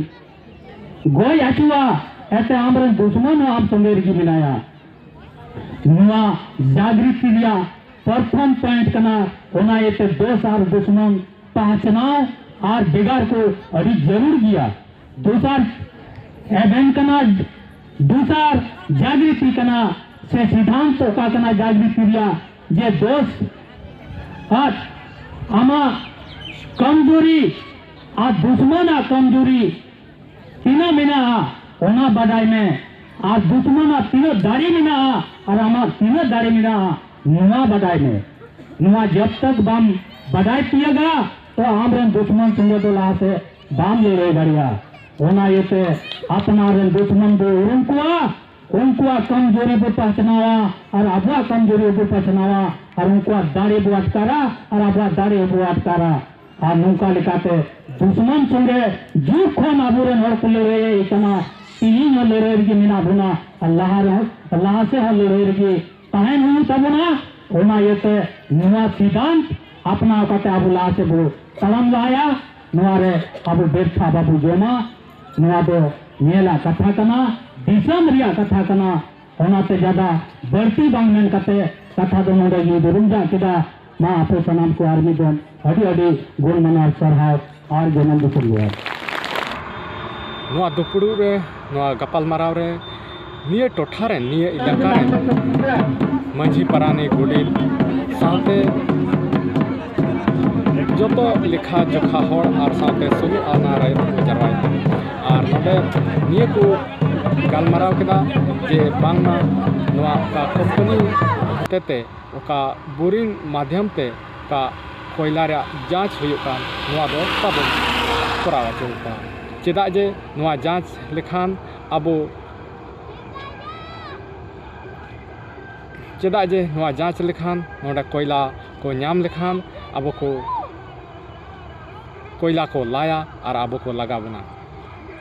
ᱜᱚᱡ ᱦᱚᱪᱚᱜᱼᱟ᱾ ᱮᱱᱛᱮ ᱟᱢᱨᱮᱱ ᱫᱩᱥᱢᱚᱱ ᱦᱚᱸ ᱟᱢ ᱥᱚᱸᱜᱮ ᱨᱮᱜᱮ ᱢᱮᱱᱟᱭᱟ᱾ ᱱᱚᱣᱟ ᱡᱟᱜᱽᱨᱤᱛᱤ ᱨᱮᱭᱟᱜ ᱯᱨᱚᱛᱷᱚᱢ ᱯᱚᱭᱮᱱᱴ ᱠᱟᱱᱟ᱾ ᱚᱱᱟ ᱤᱭᱟᱹᱛᱮ ᱫᱳᱥ ᱟᱨ ᱫᱩᱥᱢᱚᱱ ᱯᱟᱦᱪᱟᱱᱟᱣ ᱟᱨ ᱵᱷᱮᱜᱟᱨ ᱠᱚ ᱟᱹᱰᱤ ᱡᱟᱹᱨᱩᱲ ᱜᱮᱭᱟ᱾ ᱫᱚᱥᱟᱨ ᱮᱵᱷᱮᱱ ᱠᱟᱱᱟ, ᱫᱚᱥᱟᱨ ᱡᱟᱜᱽᱨᱤᱛᱤ ᱠᱟᱱᱟ ᱥᱮ ᱥᱤᱫᱷᱟᱱᱛ ᱚᱠᱟ ᱠᱟᱱᱟ ᱡᱟᱜᱽᱨᱤᱛᱤ ᱨᱮᱭᱟᱜ, ᱡᱮ ᱫᱳᱥ ᱟᱨ ᱟᱢᱟᱜ ᱠᱚᱢᱡᱩᱨᱤ ᱟᱨ ᱫᱩᱥᱢᱚᱱᱟᱜ ᱠᱚᱢᱡᱩᱨᱤ ᱛᱤᱱᱟᱹᱜ ᱢᱮᱱᱟᱜᱼᱟ, ᱚᱱᱟ ᱵᱟᱰᱟᱭ ᱢᱮ᱾ ᱟᱨ ᱫᱩᱥᱢᱚᱱᱟᱜ ᱛᱤᱱᱟᱹᱜ ᱫᱟᱲᱮ ᱢᱮᱱᱟᱜᱼᱟ ᱟᱨ ᱟᱢᱟᱜ ᱛᱤᱱᱟᱹᱜ ᱫᱟᱲᱮ ᱢᱮᱱᱟᱜᱼᱟ, ᱱᱚᱣᱟ ᱵᱟᱰᱟᱭ ᱢᱮ᱾ ᱱᱚᱣᱟ ᱡᱚᱵ ᱛᱚᱠ ᱵᱟᱢ ᱵᱟᱰᱟᱭ ᱛᱤᱭᱟᱹᱜᱟ, ᱛᱚ ᱟᱢᱨᱮᱱ ᱫᱩᱥᱢᱚᱱ ᱥᱚᱸᱜᱮ ᱫᱚ ᱞᱟᱦᱟ ᱥᱮᱫ ᱵᱟᱢ ᱞᱟᱹᱲᱦᱟᱹᱭ ᱫᱟᱲᱮᱭᱟᱜᱼᱟ᱾ ᱚᱱᱟ ᱤᱭᱟᱹᱛᱮ ᱟᱯᱱᱟᱨ ᱨᱮᱱ ᱫᱩᱥᱢᱚᱱ ᱵᱚ ᱩᱨᱩᱢ ᱠᱚᱣᱟ, ᱩᱱᱠᱩᱣᱟᱜ ᱠᱚᱢᱡᱳᱨᱤ ᱵᱚ ᱯᱟᱥᱱᱟᱣᱟ ᱟᱨ ᱟᱵᱚᱣᱟᱜ ᱠᱚᱢᱡᱳᱨᱤ ᱵᱚ ᱯᱟᱥᱱᱟᱣᱟ, ᱟᱨ ᱩᱱᱠᱩᱣᱟᱜ ᱫᱟᱲᱮ ᱵᱚ ᱟᱴᱠᱟᱨᱟ ᱟᱨ ᱟᱵᱚᱣᱟᱜ ᱫᱟᱲᱮ ᱵᱚ ᱟᱴᱠᱟᱨᱟ᱾ ᱟᱨ ᱱᱚᱝᱠᱟ ᱞᱮᱠᱟᱛᱮ ᱫᱩᱥᱢᱚᱱ ᱥᱚᱸᱜᱮ ᱡᱩᱜᱽ ᱠᱷᱚᱱ ᱟᱵᱚᱨᱮᱱ ᱦᱚᱲ ᱠᱚ ᱞᱟᱹᱲᱦᱟᱹᱭᱮᱫ ᱠᱟᱱᱟ, ᱛᱤᱦᱤᱧ ᱦᱚᱸ ᱞᱟᱹᱲᱦᱟᱹᱭ ᱨᱮᱜᱮ ᱢᱮᱱᱟᱜ ᱵᱚᱱᱟ ᱟᱨ ᱞᱟᱦᱟ ᱨᱮᱦᱚᱸ, ᱞᱟᱦᱟ ᱥᱮᱫ ᱦᱚᱸ ᱞᱟᱹᱲᱦᱟᱹᱭ ᱨᱮᱜᱮ ᱛᱟᱦᱮᱱ ᱦᱩᱭᱩᱜ ᱛᱟᱵᱚᱱᱟ᱾ ᱚᱱᱟ ᱤᱭᱟᱹᱛᱮ ᱱᱚᱣᱟ ᱥᱤᱫᱷᱟᱱᱛ ᱟᱯᱱᱟᱣ ᱠᱟᱛᱮ ᱟᱵᱚ ᱞᱟᱦᱟ ᱥᱮᱫ ᱵᱚ ᱛᱟᱲᱟᱢ ᱞᱟᱦᱟᱭᱟ᱾ ᱱᱚᱣᱟ ᱨᱮ ᱟᱵᱚ ᱵᱮᱨᱛᱷᱟ ᱵᱟᱵᱚ ᱡᱚᱢᱟ᱾ ᱱᱚᱣᱟ ᱫᱚ ᱧᱮᱞᱟᱜ ᱠᱟᱛᱷᱟ ᱠᱟᱱᱟ, ᱫᱤᱥᱚᱢ ᱨᱮᱭᱟᱜ ᱠᱟᱛᱷᱟ ᱠᱟᱱᱟ᱾ ᱚᱱᱟᱛᱮ ᱡᱟᱫᱟ ᱵᱟᱹᱲᱛᱤ ᱵᱟᱝ ᱢᱮᱱ ᱠᱟᱛᱮ ᱠᱟᱛᱷᱟ ᱫᱚ ᱱᱚᱰᱮ ᱜᱮᱧ ᱫᱩᱨᱩᱢ ᱡᱟᱜ ᱠᱮᱫᱟ᱾ ᱢᱟ ᱟᱯᱮ ᱥᱟᱱᱟᱢ ᱠᱚ ᱟᱨ ᱢᱤᱫ ᱫᱚᱢ ᱟᱹᱰᱤ ᱟᱹᱰᱤ ᱜᱩᱱ ᱢᱟᱱᱟᱣ ᱥᱟᱨᱦᱟᱣ ᱟᱨ ᱡᱟᱱᱟᱢ ᱫᱤᱥᱚᱢ ᱡᱚᱦᱟᱨ᱾ ᱱᱚᱣᱟ ᱫᱩᱯᱲᱩᱵ ᱨᱮ, ᱱᱚᱣᱟ ᱜᱟᱯᱟᱞᱢᱟᱨᱟᱣ ᱨᱮ ᱱᱤᱭᱟᱹ ᱴᱚᱴᱷᱟ ᱨᱮᱱ, ᱱᱤᱭᱟᱹ ᱮᱞᱟᱠᱟ ᱨᱮᱱ ᱢᱟᱹᱡᱷᱤ, ᱯᱟᱨᱟᱱᱤᱠ, ᱜᱚᱰᱮᱛ ᱥᱟᱶᱛᱮ ᱡᱚᱛᱚ ᱞᱮᱠᱷᱟ ᱡᱚᱠᱷᱟ ᱦᱚᱲ ᱟᱨ ᱥᱟᱶᱛᱮ ᱥᱳᱞᱳ ᱟᱱᱟ ᱨᱮ ᱠᱚ ᱡᱟᱨᱣᱟᱭᱮᱱᱟ᱾ ᱟᱨ ᱱᱚᱰᱮ ᱱᱤᱭᱟᱹ ᱠᱚ ᱜᱟᱞᱢᱟᱨᱟᱣ ᱠᱮᱫᱟ ᱡᱮ ᱵᱟᱝᱢᱟ ᱱᱚᱣᱟ ᱚᱠᱟ ᱠᱳᱢᱯᱟᱱᱤ ᱦᱚᱛᱮᱛᱮ, ᱚᱠᱟ ᱵᱳᱨᱤᱝ ᱢᱟᱫᱷᱭᱚᱢ ᱛᱮ ᱚᱠᱟ ᱠᱚᱭᱞᱟ ᱨᱮᱭᱟᱜ ᱡᱟᱸᱪ ᱦᱩᱭᱩᱜ ᱠᱟᱱ, ᱱᱚᱣᱟ ᱫᱚ ᱵᱟᱵᱚᱱ ᱠᱚᱨᱟᱣ ᱦᱚᱪᱚ ᱠᱚᱣᱟ᱾ ᱪᱮᱫᱟᱜ ᱡᱮ ᱱᱚᱣᱟ ᱡᱟᱸᱪ ᱞᱮᱠᱷᱟᱱ ᱟᱵᱚ, ᱪᱮᱫᱟᱜ ᱡᱮ ᱱᱚᱣᱟ ᱡᱟᱸᱪ ᱞᱮᱠᱷᱟᱱ ᱱᱚᱰᱮ ᱠᱚᱭᱞᱟ ᱠᱚ ᱧᱟᱢ ᱞᱮᱠᱷᱟᱱ ᱟᱵᱚ ᱠᱚ ᱠᱚᱭᱞᱟ ᱠᱚ ᱞᱟᱭᱟ ᱟᱨ ᱟᱵᱚ ᱠᱚ ᱞᱟᱜᱟ ᱵᱚᱱᱟ᱾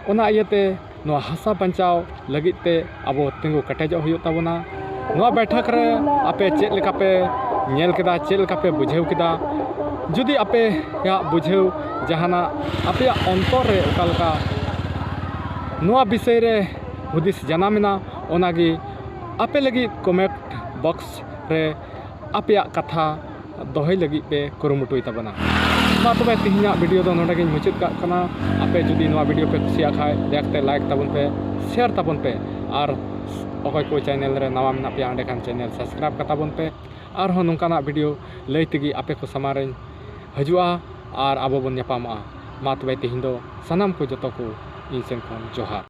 ᱚᱱᱟ ᱤᱭᱟᱹᱛᱮ ᱱᱚᱣᱟ ᱦᱟᱥᱟ ᱵᱟᱧᱪᱟᱣ ᱞᱟᱹᱜᱤᱫ ᱛᱮ ᱟᱵᱚ ᱛᱤᱸᱜᱩ ᱠᱮᱴᱮᱡᱚᱜ ᱦᱩᱭᱩᱜ ᱛᱟᱵᱚᱱᱟ᱾ ᱱᱚᱣᱟ ᱵᱮᱴᱷᱟᱠ ᱨᱮ ᱟᱯᱮ ᱪᱮᱫ ᱞᱮᱠᱟ ᱯᱮ ᱧᱮᱞ ᱠᱮᱫᱟ, ᱪᱮᱫ ᱞᱮᱠᱟ ᱯᱮ ᱵᱩᱡᱷᱟᱹᱣ ᱠᱮᱫᱟ? ᱡᱩᱫᱤ ᱟᱯᱮᱭᱟᱜ ᱵᱩᱡᱷᱟᱹᱣ ᱡᱟᱦᱟᱱᱟᱜ ᱟᱯᱮᱭᱟᱜ ᱚᱱᱛᱚᱨ ᱨᱮ ᱚᱠᱟ ᱞᱮᱠᱟ ᱱᱚᱣᱟ ᱵᱤᱥᱚᱭ ᱨᱮ ᱦᱩᱫᱤᱥ ᱡᱟᱱᱟᱢ ᱮᱱᱟ, ᱚᱱᱟᱜᱮ ᱟᱯᱮ ᱞᱟᱹᱜᱤᱫ comment box ᱨᱮ ᱟᱯᱮᱭᱟᱜ ᱠᱟᱛᱷᱟ ᱫᱚᱦᱚᱭ ᱞᱟᱹᱜᱤᱫ ᱯᱮ ᱠᱩᱨᱩᱢᱩᱴᱩᱭ ᱛᱟᱵᱚᱱᱟ᱾ ᱢᱟ ᱛᱚᱵᱮ ᱛᱮᱦᱮᱧᱟᱜ video ᱫᱚ ᱱᱚᱰᱮ ᱜᱤᱧ ᱢᱩᱪᱟᱹᱫ ᱠᱟᱜ ᱠᱟᱱᱟ᱾ ᱟᱯᱮ ᱡᱩᱫᱤ ᱱᱚᱣᱟ video ᱯᱮ ᱠᱩᱥᱤᱭᱟᱜ ᱠᱷᱟᱡ ᱫᱟᱭᱟ ᱠᱟᱛᱮ like ᱛᱟᱵᱚᱱ ᱯᱮ, share ᱛᱟᱵᱚᱱ ᱯᱮ, ᱟᱨ ᱚᱠᱚᱭ ᱠᱚ channel ᱨᱮ ᱱᱟᱣᱟ ᱢᱮᱱᱟᱜ ᱯᱮᱭᱟ ᱚᱸᱰᱮ ᱠᱷᱟᱱ channel subscribe ᱠᱟᱛᱟ ᱵᱚᱱ ᱯᱮ᱾ ᱟᱨᱦᱚᱸ ᱱᱚᱝᱠᱟᱱᱟᱜ video ᱞᱟᱹᱭ ᱛᱮᱜᱮ ᱟᱯᱮ ᱠᱚ ᱥᱟᱢᱟᱝ ᱨᱮᱧ ᱦᱤᱡᱩᱜᱼᱟ ᱟᱨ ᱟᱵᱚ ᱵᱚᱱ ᱧᱟᱯᱟᱢᱚᱜᱼᱟ᱾ ᱢᱟ ᱛᱚᱵᱮ ᱛᱮᱦᱮᱧ ᱫᱚ ᱥᱟᱱᱟᱢ ᱠᱚ ᱡᱚᱛᱚ ᱠᱚ ᱤᱧ ᱥᱮᱱ ᱠᱷᱚᱱ ᱡᱚᱦᱟᱨ᱾